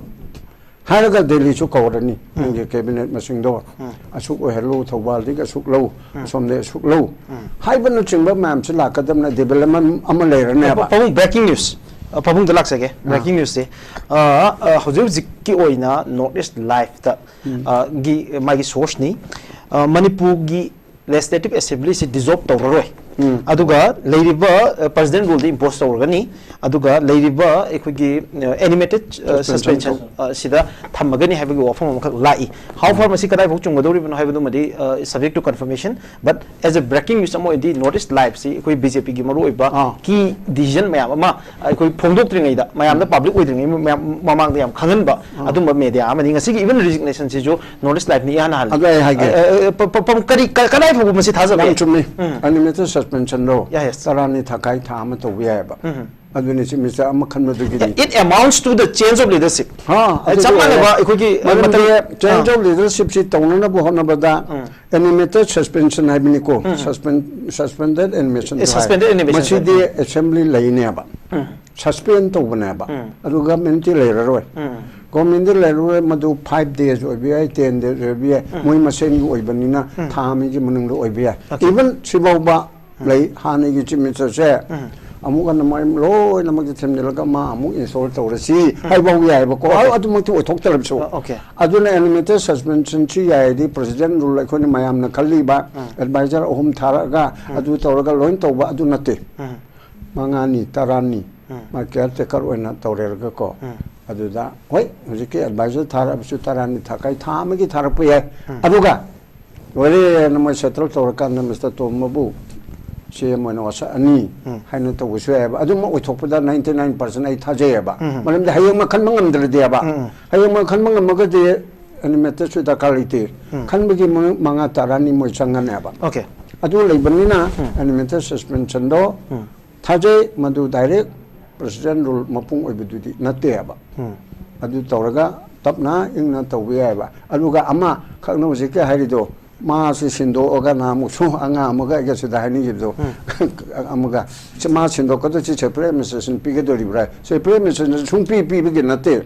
ꯍꯥꯏꯔꯒ ꯗꯦꯜꯂꯤꯁꯨ ꯀꯧꯔꯅꯤ, ꯎꯝ꯫ ꯅꯪꯒꯤ ꯀꯦꯕꯤꯅꯦꯠ ꯃꯁꯤꯡꯗꯣ ꯎꯝ꯫ ꯑꯁꯨꯛ ꯑꯣꯏꯍꯜꯂꯨ, ꯊꯧꯕꯥꯜꯗꯒꯤ ꯑꯁꯨꯛ ꯂꯧ, ꯎꯝ꯫ ꯑꯁꯣꯝꯗꯒꯤ ꯑꯁꯨꯛ ꯂꯧ, ꯎꯝ꯫ ꯍꯥꯏꯕꯅꯆꯤꯡꯕ ꯃꯌꯥꯝꯁꯤ ꯂꯥꯛꯀꯗꯕꯅ ꯗꯤꯕꯦꯂꯞꯃꯦꯟ ꯑꯃ ꯂꯩꯔꯅꯦꯕ꯫ ꯄꯥꯕꯨꯡ, ꯕ꯭ꯔꯦꯀꯤꯡ ꯅ꯭ꯌꯨꯁ, ꯑ, ꯄꯥꯕꯨꯡꯗ ꯂꯥꯛꯆꯒꯦ꯫ ꯑꯥ꯫ ꯕ꯭ꯔꯦꯀꯤꯡ ꯅ꯭ꯌꯨꯁꯁꯦ, ꯑ, ꯑ, ꯍꯧꯖꯤꯛ ꯍꯧꯖꯤꯛꯀꯤ ꯑꯣꯏꯅ ꯅꯣꯔꯠ ꯏꯁ ꯂꯥꯏꯐꯇ, ꯎꯝ꯫ ꯑ, ꯒꯤ ꯃꯥꯒꯤ ꯁꯣꯔꯁꯅꯤ꯫ ꯑ, ꯃꯅꯤꯄꯨꯔꯒꯤ Legislative Assembly ꯁꯤ dissolve ꯇꯧꯔꯔꯣꯏ꯫ ꯑꯗꯨꯒ ꯂꯩꯔꯤꯕ ꯄ꯭ꯔꯦꯁꯤꯗꯦꯟ ꯔꯨꯜꯗꯤ ꯏꯝꯄꯣꯁ ꯇꯧꯔꯒꯅꯤ꯫ ꯑꯗꯨꯒ ꯂꯩꯔꯤꯕ ꯑꯩꯈꯣꯏꯒꯤ ꯑꯦꯅꯤꯃꯦꯇꯦꯠ ꯁꯁꯄꯦꯟꯁꯟ ꯁꯤꯗ ꯊꯝꯃꯒꯅꯤ ꯍꯥꯏꯕꯒꯤ ꯋꯥꯐꯝ ꯑꯃꯈꯛ ꯂꯥꯛꯏ꯫ How far ꯃꯁꯤ ꯀꯗꯥꯏꯐꯥꯎ ꯆꯨꯝꯒꯗꯧꯔꯤꯕꯅꯣ ꯍꯥꯏꯕꯗꯨꯃꯗꯤ subject to confirmation, but as a breaking news ꯑꯃ ꯑꯣꯏꯅꯗꯤ North East Live ꯁꯤ ꯑꯩꯈꯣꯏ ꯕꯤ ꯖꯦ ꯄꯤꯒꯤ ꯃꯔꯨꯑꯣꯏꯕ ꯑꯥ꯫ ꯀꯤ ꯗꯤꯁꯤꯖꯟ ꯃꯌꯥꯝ ꯑꯃ ꯑꯩꯈꯣꯏ ꯐꯣꯡꯗꯣꯛꯇ꯭ꯔꯤꯉꯩꯗ, ꯃꯌꯥꯝꯗ ꯄꯕ꯭ꯂꯤꯛ ꯑꯣꯏꯗ꯭ꯔꯤꯉꯩ ꯃꯌꯥꯝ ꯃꯃꯥꯡꯗ ꯌꯥꯝ ꯈꯪꯍꯟꯕ ꯑꯗꯨꯝꯕ ꯃꯦꯗꯤꯌꯥ ꯑꯃꯅꯤ꯫ ꯉꯁꯤꯒꯤ ꯏꯚꯟ ꯔꯤꯖꯤꯒꯅꯦꯁꯟꯁꯤꯁꯨ North East Live ꯅ ꯏꯍꯥꯟ ꯍꯥꯟꯅ ꯑꯗꯨ ꯑꯩ ꯍꯥꯏꯒꯦ꯫ ꯑ, ꯑ, ꯄ- ꯄ- ꯄ- ꯀꯔꯤ ꯀ- ꯀꯗꯥꯏ ꯐꯥꯎꯕ ꯃꯁꯤ ꯊꯥꯖꯕ ꯌꯥꯝ ꯌꯥꯏ? ꯆꯨꯝꯃꯤ꯫ ꯑꯟꯂꯤꯃꯤꯇꯦꯠ ꯁꯁꯄꯦꯟꯁꯟꯗꯣ Yeah, yes. ꯇꯔꯥꯅꯤ ꯊꯥꯀꯥꯏ ꯊꯥ ꯑꯃ ꯇꯧꯕ ꯌꯥꯏꯑꯕ꯫ ꯑꯗꯨꯅꯤ ꯆꯨꯝꯃꯤꯁꯦ ꯑꯃ ꯈꯟꯕꯗꯨꯒꯤꯗꯤ꯫ It amounts to the change of leadership. ꯍꯥ, ꯑ, ꯆꯞ ꯑꯗꯨꯒꯤ ꯃꯥꯟꯅꯕ ꯑꯣꯏꯔꯦ꯫ ꯑꯩꯈꯣꯏꯒꯤ, ꯑ, ꯃꯔꯝꯗꯤ ꯃꯇꯝ- change ꯑ. of leadership ꯁꯤ ꯇꯧꯅꯅꯕ ꯍꯣꯠꯅꯕꯗ animated suspension ꯍꯥꯏꯕꯅꯤꯀꯣ꯫ Suspen- suspended animation ꯑꯦ, suspended animation. ꯃꯁꯤꯗꯤ ꯑꯦꯁꯦꯝꯕ꯭ꯂꯤ ꯂꯩꯅꯦꯕ꯫ ꯁꯁꯄꯦꯟ ꯇꯧꯕꯅꯦꯕ꯫ ꯑꯗꯨ ꯒꯚꯔꯟꯃꯦꯟꯠꯇꯤ ꯂꯩꯔꯔꯣꯏ꯫ ꯒꯚꯔꯟꯃꯦꯟꯠꯇꯤ ꯂꯩꯔꯔꯣꯏ, ꯃꯗꯨ five days ꯑꯣꯏꯕ ꯌꯥꯏ, ten days ꯑꯣꯏꯕ ꯌꯥꯏ, ꯃꯣꯏ ꯃꯁꯦꯟꯒꯤ ꯑꯣꯏꯕꯅꯤꯅ ꯊꯥ ꯑꯃꯒꯤ ꯃꯅꯨꯡꯗ ꯑꯣꯏꯕ ꯌꯥꯏ꯫ Okay. Even ꯁꯤꯐꯥꯎꯕ ꯂꯩ, ꯍꯥꯟꯅꯒꯤ ꯆꯤꯐ ꯃꯤꯅꯤꯁꯇꯔꯁꯦ ꯑꯃꯨꯛ ꯍꯟꯅ ꯃꯣꯏ ꯂꯣꯏꯅꯃꯛꯁꯦ ꯊꯦꯝꯖꯤꯜꯂꯒ ꯃꯥ ꯑꯃꯨꯛ ꯏꯟꯁꯇꯣꯜ ꯇꯧꯔꯁꯤ ꯍꯥꯏꯐꯥꯎ ꯌꯥꯏꯑꯕꯀꯣ꯫ ꯑꯗꯨꯃꯛꯇꯤ ꯑꯣꯏꯊꯣꯛꯇ꯭ꯔꯕꯁꯨ꯫ Okay. ꯑꯗꯨꯅ ꯑꯦꯅꯤꯃꯦꯇꯦꯠ ꯁꯁꯄꯦꯟꯁꯟꯁꯤ ꯌꯥꯏꯗꯤ ꯄ꯭ꯔꯦꯁꯤꯗꯦꯟꯠ ꯔꯨꯜ ꯑꯩꯈꯣꯏꯅ ꯃꯌꯥꯝꯅ ꯈꯜꯂꯤꯕ ꯑꯦꯗꯚꯥꯏꯖꯔ ꯑꯍꯨꯝ ꯊꯥꯔꯛꯑꯒ ꯑꯗꯨ ꯇꯧꯔꯒ ꯂꯣꯏ ꯇꯧꯕ ꯑꯗꯨ ꯅꯠꯇꯦ꯫ ꯃꯉꯥꯅꯤ, ꯇꯔꯥꯅꯤ ꯃꯥ ꯀꯤꯌꯥꯔ ꯇꯦꯀꯔ ꯑꯣꯏꯅ ꯇꯧꯔꯦꯔꯒꯀꯣ꯫ ꯑꯗꯨꯗ ꯍꯣꯏ, ꯍꯧꯖꯤꯛꯀꯤ ꯑꯦꯗꯚꯥꯏꯖꯔ ꯊꯥꯔꯛꯑꯕꯁꯨ ꯇꯔꯥꯅꯤ ꯊꯥꯀꯥꯏ ꯊꯥ ꯑꯃꯒꯤ ꯊꯥꯔꯛꯄ ꯌꯥꯏ꯫ ꯑꯗꯨꯒ ꯂꯣꯏꯔꯦꯅ ꯃꯣꯏ ꯁꯦꯇꯜ ꯇꯧꯔꯀꯥꯟꯗ ꯃꯤꯁꯇꯔ ꯇꯣꯝꯕꯕꯨ ꯁꯤ ꯑꯦꯝ ꯑꯣꯏꯅ ꯋꯥꯁꯛꯑꯅꯤ ꯍꯥꯏꯅ ꯇꯧꯕꯁꯨ ꯌꯥꯏꯑꯕ꯫ ꯑꯗꯨꯝ ꯑꯣꯏꯊꯣꯛꯄꯗ ninety nine percent ꯑꯩ ꯊꯥꯖꯩꯑꯕ꯫ ꯃꯔꯝꯗꯤ ꯍꯌꯦꯡꯃꯛ ꯈꯟꯕ ꯉꯝꯗ꯭ꯔꯗꯤꯑꯕ꯫ ꯍꯌꯦꯡꯃꯛ ꯈꯟꯕ ꯉꯝꯃꯒꯗꯤ ꯑꯦꯅꯤꯃꯦꯇꯦꯠꯁꯨ ꯗꯔꯀꯥꯔ ꯂꯩꯇꯦ꯫ ꯈꯟꯕꯒꯤ ꯃ- ꯃꯉꯥ ꯇꯔꯥꯅꯤ ꯃꯣꯏ ꯆꯪꯒꯅꯦꯕ꯫ Okay. ꯑꯗꯨ ꯂꯩꯕꯅꯤꯅ ꯑꯦꯅꯤꯃꯦꯇꯦꯠ ꯁꯁꯄꯦꯟꯁꯟꯗꯣ ꯊꯥꯖꯩ, ꯃꯗꯨ ꯗꯥꯏꯔꯦꯛ ꯄ꯭ꯔꯦꯁꯤꯗꯦꯟꯠ ꯔꯨꯜ ꯃꯄꯨꯡ ꯑꯣꯏꯕꯗꯨꯗꯤ ꯅꯠꯇꯦꯕ꯫ ꯑꯗꯨ ꯇꯧꯔꯒ ꯇꯞꯅ ꯏꯪꯅ ꯇꯧꯕ ꯌꯥꯏꯑꯕ꯫ ꯑꯗꯨꯒ ꯑꯃꯈꯛꯅ ꯍꯧꯖꯤꯛꯀꯤ ꯍꯥꯏꯔꯤꯗꯣ, ꯃꯥꯁꯤ ꯁꯤꯟꯗꯣꯛꯑꯒ ꯅꯍꯥꯟꯃꯨꯛꯁꯨ ꯑꯉꯥꯡ ꯑꯃꯒ ꯑꯩꯒ ꯁꯤꯗ ꯍꯥꯏꯅꯈꯤꯕꯗꯣ, ꯑꯃꯒ ꯁꯤ ꯃꯥ ꯁꯤꯟꯗꯣꯛꯀꯗꯣꯏ ꯁꯤ ꯁꯦꯄꯔꯦꯠ ꯑꯦꯗꯃꯤꯅꯤꯁꯇ꯭ꯔꯦꯁꯟ ꯄꯤꯒꯗꯣꯔꯤꯕ꯭ꯔꯥ? ꯁꯦꯄꯔꯦꯠ ꯑꯦꯗꯃꯤꯅꯤꯁꯇ꯭ꯔꯦꯁꯟ ꯁꯨꯡꯄꯤ ꯄꯤꯕꯒꯤ ꯅꯠꯇꯦ꯫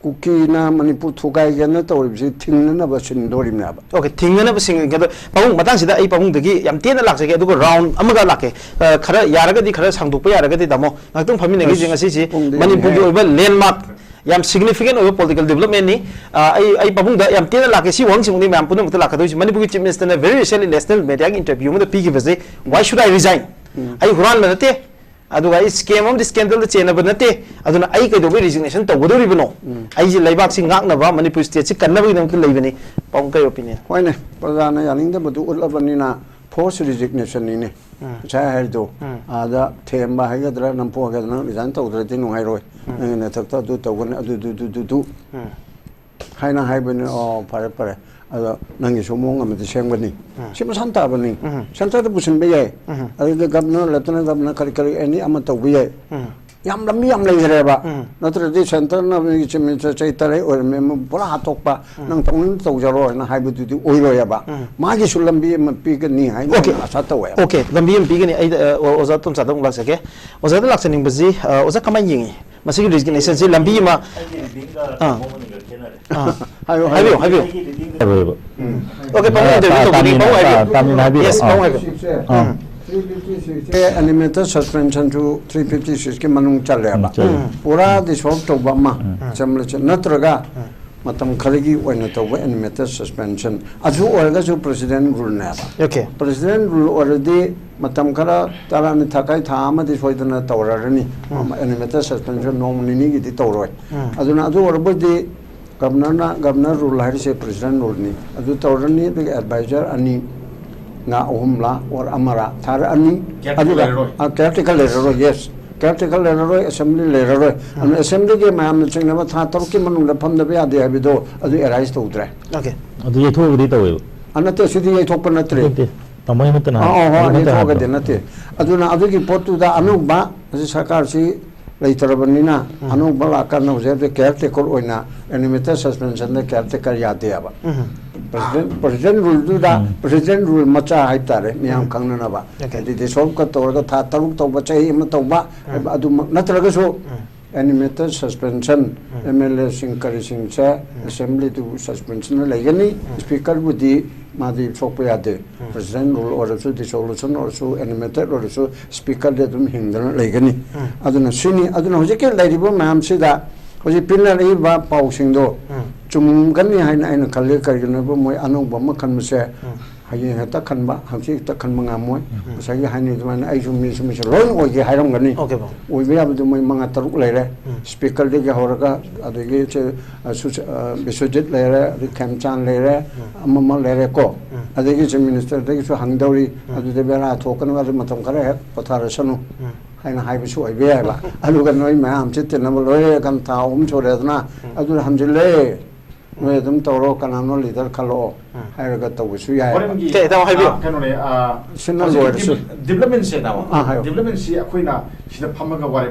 ꯀꯨꯀꯤꯅ ꯃꯅꯤꯄꯨꯔ ꯊꯨꯒꯥꯏꯒꯦꯅ ꯇꯧꯔꯤꯕꯁꯤ ꯊꯤꯡꯅꯅꯕ ꯁꯤꯟꯗꯣꯔꯤꯕꯅꯦꯕ꯫ Okay, ꯊꯤꯡꯅꯅꯕ ꯁꯤꯟꯒꯗꯣ꯫ ꯄꯥꯕꯨꯡ, ꯃꯇꯥꯡꯁꯤꯗ ꯑꯩ ꯄꯥꯕꯨꯡꯗꯒꯤ ꯌꯥꯝ ꯇꯦꯟꯅ ꯂꯥꯛꯆꯒꯦ, ꯑꯗꯨꯒ ꯔꯥꯎꯟ ꯑꯃꯒ ꯂꯥꯛꯀꯦ꯫ ꯑ, ꯈꯔ ꯌꯥꯔꯒꯗꯤ, ꯈꯔ ꯁꯥꯡꯗꯣꯛꯄ ꯌꯥꯔꯒꯗꯤ, ꯇꯥꯃꯣ, ꯉꯥꯏꯍꯥꯛꯇꯪ ꯐꯝꯃꯤꯟꯅꯈꯤꯁꯦ꯫ ꯑꯁ, ꯉꯁꯤꯁꯤ ꯄꯨꯡꯗꯤ ꯃꯅꯤꯄꯨꯔꯒꯤ ꯌꯥꯝꯃꯤꯍꯦ꯫ ꯑꯣꯏꯕ ꯂꯦꯟꯃꯥꯔꯛ ꯌꯥꯝ significant ꯑꯣꯏꯕ political development ꯅꯤ꯫ ꯑ, ꯑꯩ, ꯑꯩ ꯄꯥꯕꯨꯡꯗ ꯌꯥꯝ ꯇꯦꯟꯅ ꯂꯥꯛꯀꯦ, ꯁꯤ ꯋꯥꯍꯪꯁꯤꯃꯨꯛꯅꯤ ꯃꯌꯥꯝ ꯄꯨꯝꯅꯃꯛꯇ ꯂꯥꯛꯀꯗꯣꯏꯁꯤ꯫ ꯃꯅꯤꯄꯨꯔꯒꯤ Chief Minister ꯅ very recently national media ꯒꯤ interview ꯑꯃꯗ ꯄꯤꯈꯤꯕꯁꯦ, "Why should I resign? ꯑꯩ ꯍꯨꯔꯥꯟꯕ ꯅꯠꯇꯦ, ꯑꯗꯨꯒ ꯑꯩ scam ꯑꯃꯗꯤ scandal ꯗ ꯆꯦꯟꯅꯕ ꯅꯠꯇꯦ, ꯑꯗꯨꯅ ꯑꯩ ꯀꯩꯗꯧꯕꯩ resignation ꯇꯧꯒꯗꯧꯔꯤꯕꯅꯣ? ꯑꯩꯁꯦ ꯂꯩꯕꯥꯛꯁꯤ ꯉꯥꯛꯅꯕ, ꯃꯅꯤꯄꯨꯔ state ꯁꯤ ꯀꯟꯅꯕꯒꯤꯗꯃꯛꯇ ꯂꯩꯕꯅꯤ"꯫ ꯄꯥꯕꯨꯡ, ꯀꯔꯤ opinion? ꯍꯣꯏꯅꯦ, ꯄ꯭ꯔꯖꯥꯅ ꯌꯥꯅꯤꯡꯗꯕꯗꯨ ꯎꯠꯂꯕꯅꯤꯅ force resignation ꯅꯤꯅꯦ꯫ ꯉꯁꯥꯏ ꯍꯥꯏꯔꯤꯗꯣ, ꯑꯥꯗ ꯊꯦꯝꯕ ꯍꯥꯏꯒꯗ꯭ꯔꯥ, ꯅꯝꯐꯨ ꯍꯥꯏꯒꯗ꯭ꯔꯥ, ꯅꯪ resign ꯇꯧꯗ꯭ꯔꯗꯤ ꯅꯨꯡꯉꯥꯏꯔꯣꯏ, ꯅꯪꯒꯤ ꯅꯊꯛꯇ ꯑꯗꯨ ꯇꯧꯒꯅꯤ, ꯑꯗꯨ, ꯗꯨ, ꯗꯨ, ꯗꯨ, ꯗꯨ꯫ ꯍꯥꯏꯅ ꯍꯥꯏꯕꯅꯤ꯫ "ꯑꯣ, ꯐꯔꯦ, ꯐꯔꯦ, ꯑꯗꯣ ꯅꯪꯒꯤꯁꯨ ꯃꯑꯣꯡ ꯑꯃꯗꯤ ꯁꯦꯝꯒꯅꯤ"꯫ ꯁꯤ ꯃꯁꯥꯟ ꯇꯥꯕꯅꯤ꯫ Centre ꯗ ꯄꯨꯁꯤꯟꯕ ꯌꯥꯏ꯫ ꯑꯗꯨꯗ governor, lieutenant governor, ꯀꯔꯤ ꯀꯔꯤ any ꯑꯃ ꯇꯧꯕ ꯌꯥꯏ꯫ ꯌꯥꯝ ꯂꯝꯕꯤ ꯌꯥꯝ ꯂꯩꯈ꯭ꯔꯦꯕ꯫ ꯅꯠꯇ꯭ꯔꯗꯤ centre ꯅ ꯆꯤꯞ ꯃꯤꯅꯤꯁꯇꯔ ꯆꯍꯤ ꯇꯔꯦꯠ ꯑꯣꯏꯔꯝꯃꯦ, ꯑꯃ ꯄꯨꯔꯥ ꯍꯥꯠꯇꯣꯛꯄ, "ꯅꯪ ꯇꯧꯅꯤꯡ ꯇꯧꯖꯔꯣ" ꯍꯥꯏꯅ ꯍꯥꯏꯕꯗꯨꯗꯤ ꯑꯣꯏꯔꯣꯏꯕ꯫ ꯃꯥꯒꯤꯁꯨ ꯂꯝꯕꯤ ꯑꯃ ꯄꯤꯒꯅꯤ ꯍꯥꯏꯅ ꯑꯣꯀꯦ꯫ ꯑꯩꯅ ꯑꯥꯁꯥ ꯇꯧꯋꯦ꯫ ꯑꯣꯀꯦ, ꯂꯝꯕꯤ ꯑꯃ ꯄꯤꯒꯅꯤ꯫ ꯑꯩ, ꯑ, ꯑꯣꯖꯥ ꯇꯣꯝꯆꯥꯗ ꯑꯃꯨꯛ ꯂꯥꯛꯆꯒꯦ꯫ ꯑꯣꯖꯥꯗ ꯂꯥꯛꯆꯅꯤꯡꯕꯁꯤ, ꯑ, ꯑꯣꯖꯥ ꯀꯃꯥꯏꯅ ꯌꯦꯡꯉꯤ? ꯃꯁꯤꯒꯤ resignation ꯁꯤ ꯂꯝꯕꯤ ꯑꯃ ꯑꯥ꯫ ꯑꯥ꯫ ꯍꯥꯏꯌꯣ, ꯍꯥꯏꯕꯤꯌꯨ, ꯍꯥꯏꯌꯣ꯫ ꯍꯥꯏꯕꯤꯌꯨ꯫ ꯍꯥꯏꯕꯤꯌꯨ꯫ ꯑꯣꯀꯦ, ꯄꯥꯕꯨꯡ ꯑꯥ, interview ꯇꯥ-, ꯇꯧꯕꯤꯅꯤ, ꯇꯥꯃꯤꯟ-, ꯄꯥꯕꯨꯡ ꯍꯥꯏꯕꯤꯌꯨ꯫ ꯇꯥ-, ꯇꯥꯃꯤꯟ ꯍꯥꯏꯕꯤꯌꯨ꯫ Yes, ꯑꯥ꯫ ꯄꯥꯕꯨꯡ ꯍꯥꯏꯕꯤꯌꯨ꯫ ꯑꯥ꯫ ꯎꯝ꯫ ꯑꯦ, animated suspension ꯁꯨ three fifty six ꯀꯤ ꯃꯅꯨꯡ ꯆꯜꯂꯦꯕ꯫ ꯎꯝ, ꯆꯜꯂꯦ꯫ ꯎꯝ꯫ ꯄꯨꯔꯥ dissolve ꯇꯧꯕ ꯑꯃ, ꯎꯝ꯫ ꯆꯝꯂꯁꯦ ꯅꯠꯇ꯭ꯔꯒ ꯎꯝ꯫ ꯃꯇꯝ ꯈꯔꯒꯤ ꯑꯣꯏꯅ ꯇꯧꯕ animated suspension꯫ ꯑꯗꯨ ꯑꯣꯏꯔꯒꯁꯨ president rule ꯅꯦꯕ꯫ ꯑꯣꯀꯦ꯫ President rule ꯑꯣꯏꯔꯗꯤ ꯃꯇꯝ ꯈꯔ ꯇꯔꯥꯅꯤ ꯊꯥꯈꯥꯏ ꯊꯥ ꯑꯃꯗꯤ ꯁꯣꯏꯗꯅ ꯇꯧꯔꯔꯅꯤ꯫ ꯎꯝ꯫ Animated suspension ꯅꯣꯡꯃ ꯅꯤꯅꯤꯒꯤꯗꯤ ꯇꯧꯔꯣꯏ꯫ ꯎꯝ꯫ ꯑꯗꯨꯅ ꯑꯗꯨ ꯑꯣꯏꯔꯕꯗꯤ governor ꯅ, governor rule ꯍꯥꯏꯔꯤꯁꯦ president rule ꯅꯤ꯫ ꯑꯗꯨ ꯇꯧꯔꯅꯤ, ꯑꯗꯨꯒ advisor ꯑꯅꯤ ꯉꯥ ꯑꯍꯨꯝꯂꯥ or ꯑꯃꯔꯥ ꯊꯥꯔꯛꯑꯅꯤ꯫ Caretaker ꯑꯗꯨꯒ, ꯂꯩꯔꯔꯣꯏ꯫ ꯑ, caretaker ꯂꯩꯔꯔꯣꯏ, yes꯫ Caretaker ꯂꯩꯔꯔꯣꯏ, assembly ꯂꯩꯔꯔꯣꯏ꯫ ꯎꯝ꯫ ꯑꯗꯨꯅ assembly ꯒꯤ ꯃꯌꯥꯝꯅ ꯆꯤꯡꯅꯕ ꯊꯥ ꯇꯔꯨꯛꯀꯤ ꯃꯅꯨꯡꯗ ꯐꯝꯗꯕ ꯌꯥꯗꯦ ꯍꯥꯏꯕꯗꯣ ꯑꯗꯨ arise ꯇꯧꯗ꯭ꯔꯦ꯫ ꯑꯣꯀꯦ꯫ ꯑꯗꯨ ꯌꯩꯊꯣꯛꯑꯒꯗꯤ ꯇꯧꯋꯦꯕ꯫ ꯑ, ꯅꯠꯇꯦ, ꯁꯤꯗꯤ ꯌꯩꯊꯣꯛꯄ ꯅꯠꯇ꯭ꯔꯦ꯫ ꯅꯠꯇꯦ, ꯇꯥꯃꯣ ꯑꯃꯠꯇꯅ ꯑ, ꯍꯥꯏ-, ꯑ, ꯍꯣꯏ, ꯑꯃꯠꯇꯅ ꯌꯩꯊꯣꯛꯑꯒꯗꯤ ꯍꯥꯏꯕꯗꯣ꯫ ꯅꯠꯇꯦ꯫ ꯑꯗꯨꯅ ꯑꯗꯨꯒꯤ ꯄꯣꯠꯇꯨꯗ ꯑꯅꯧꯕ ꯍꯧꯖꯤꯛ ꯁꯔꯀꯥꯔꯁꯤ ꯂꯩꯇ꯭ꯔꯕꯅꯤꯅ ꯎꯝ꯫ ꯑꯅꯧꯕ ꯂꯥꯛꯀꯥꯟꯗ ꯍꯧꯖꯤꯛ ꯍꯧꯖꯤꯛ caretaker ꯑꯣꯏꯅ animated suspension ꯗ caretaker ꯌꯥꯗꯦꯕ꯫ ꯎꯝ꯫ President, president rule ꯗꯨꯗ ꯎꯝ꯫ President rule ꯃꯆꯥ ꯍꯥꯏꯇꯥꯔꯦ, ꯃꯤꯌꯥꯝ ꯎꯝ꯫ ꯈꯪꯅꯅꯕ꯫ ꯑꯣꯀꯦ꯫ ꯍꯥꯏꯗꯤ dissolve ꯀ ꯇꯧꯔꯒ ꯊꯥ ꯇꯔꯨꯛ ꯇꯧꯕ, ꯆꯍꯤ ꯑꯃ ꯇꯧꯕ, ꯎꯝ꯫ ꯑꯗꯨꯃꯛ ꯅꯠꯇ꯭ꯔꯒꯁꯨ ꯎꯝ꯫ Animated suspension, um. M L A ꯁꯤꯡ ꯀꯔꯤꯁꯤꯡꯁꯦ ꯎꯝ꯫ Assembly ꯗꯨ suspension ꯂꯩꯒꯅꯤ꯫ ꯎꯝ꯫ Speaker ꯕꯨꯗꯤ ꯃꯥꯗꯤ ꯁꯣꯛꯄ ꯌꯥꯗꯦ꯫ ꯎꯝ꯫ President rule ꯑꯣꯏꯔꯁꯨ, dissolution ꯑꯣꯏꯔꯁꯨ, animated ꯑꯣꯏꯔꯁꯨ, speaker ꯗꯤ ꯑꯗꯨꯝ ꯍꯤꯡꯗꯅ ꯂꯩꯒꯅꯤ꯫ ꯎꯝ꯫ ꯑꯗꯨꯅ ꯁꯤꯅꯤ, ꯑꯗꯨꯅ ꯍꯧꯖꯤꯛꯀꯤ ꯂꯩꯔꯤꯕ ꯃꯌꯥꯝꯁꯤꯗ ꯍꯧꯖꯤꯛ ꯄꯤꯅꯔꯛꯏꯕ ꯄꯥꯎꯁꯤꯡꯗꯣ ꯎꯝ꯫ ꯆꯨꯝꯒꯅꯤ ꯍꯥꯏꯅ ꯑꯩꯅ ꯈꯜꯂꯤ꯫ ꯀꯔꯤꯒꯤꯅꯣ ꯍꯥꯏꯕ, ꯃꯣꯏ ꯑꯅꯧꯕ ꯑꯃ ꯈꯟꯕꯁꯦ ꯎꯝ꯫ ꯍꯌꯦꯡ ꯍꯦꯛꯇ ꯈꯟꯕ, ꯍꯪꯆꯤꯠ ꯍꯦꯛꯇ ꯈꯟꯕ ꯉꯝꯃꯣꯏ꯫ ꯎꯝ꯫ ꯉꯁꯥꯏꯒꯤ ꯍꯥꯏꯅꯩ ꯑꯗꯨꯃꯥꯏꯅ ꯑꯩꯁꯨ ꯃꯤꯁꯨ ꯃꯤꯁꯨ ꯂꯣꯏꯅ ꯑꯣꯏꯒꯦ ꯍꯥꯏꯔꯝꯒꯅꯤ꯫ ꯑꯣꯀꯦ, ꯕꯥꯕꯨ꯫ ꯑꯣꯏꯕ ꯌꯥꯕꯗꯨ ꯃꯣꯏ ꯃꯉꯥ ꯇꯔꯨꯛ ꯂꯩꯔꯦ꯫ ꯎꯝ꯫ ꯁ꯭ꯄꯤꯀꯔꯗꯒꯤ ꯍꯧꯔꯒ, ꯑꯗꯒꯤ ꯁꯦ, ꯑ, ꯁꯨ-, ꯑ, ꯕꯤꯁ꯭ꯋꯖꯤꯠ ꯂꯩꯔꯦ, ꯑꯗꯩ ꯈꯦꯝꯆꯥꯟ ꯂꯩꯔꯦ, ꯎꯝ꯫ ꯑꯃ ꯑꯃ ꯂꯩꯔꯦꯀꯣ꯫ ꯎꯝ꯫ ꯑꯗꯒꯤ ꯆꯤꯐ ꯃꯤꯅꯤꯁꯇꯔꯗꯒꯤꯁꯨ ꯍꯪꯗꯧꯔꯤ, ꯎꯝ꯫ ꯑꯗꯨꯗ ꯕꯦꯔꯥ ꯊꯣꯛꯀꯅꯨ, ꯑꯗꯨ ꯃꯇꯝ ꯈꯔ ꯍꯦꯛ ꯄꯣꯊꯥꯔꯁꯅꯨ꯫ ꯎꯝ꯫ ꯍꯥꯏꯅ ꯍꯥꯏꯕꯁꯨ ꯑꯣꯏꯕ ꯌꯥꯏꯕ꯫ ꯑꯗꯨꯒ ꯅꯣꯏ ꯃꯌꯥꯝꯁꯦ ꯇꯤꯟꯅꯕ ꯂꯣꯏꯔꯦ, ꯀꯟ ꯊꯥ ꯑꯍꯨꯝ ꯁꯨꯔꯦꯗꯅ, ꯎꯝ꯫ ꯑꯗꯨꯅ ꯍꯟꯖꯤꯜꯂꯦ꯫ ꯅꯣꯏ ꯑꯗꯨꯝ ꯇꯧꯔꯣ, ꯀꯅꯥꯅꯣ ꯂꯤꯗꯔ ꯈꯜꯂꯛꯑꯣ ꯎꯝ꯫ ꯍꯥꯏꯔꯒ ꯇꯧꯕꯁꯨ ꯌꯥꯏ꯫ ꯍꯣꯔꯦꯟꯒꯤ, ꯏꯇꯥꯎ ꯍꯥꯏꯕꯤꯌꯨ꯫ ꯑ, ꯀꯩꯅꯣꯅꯦ, ꯑ, ꯁꯤꯅ ꯍꯧꯖꯤꯛ ꯂꯣꯏꯔꯁꯤ꯫ ꯗꯤꯕ-, ꯗꯤꯕꯂꯞꯃꯦꯟꯁꯦ, ꯇꯥꯃꯣ꯫ ꯑꯥ, ꯍꯥꯏꯌꯣ꯫ ꯗꯤꯕꯂꯞꯃꯦꯟꯁꯤ ꯑꯩꯈꯣꯏꯅ ꯁꯤꯗ ꯐꯝꯃꯒ ꯋꯥꯔꯦꯞ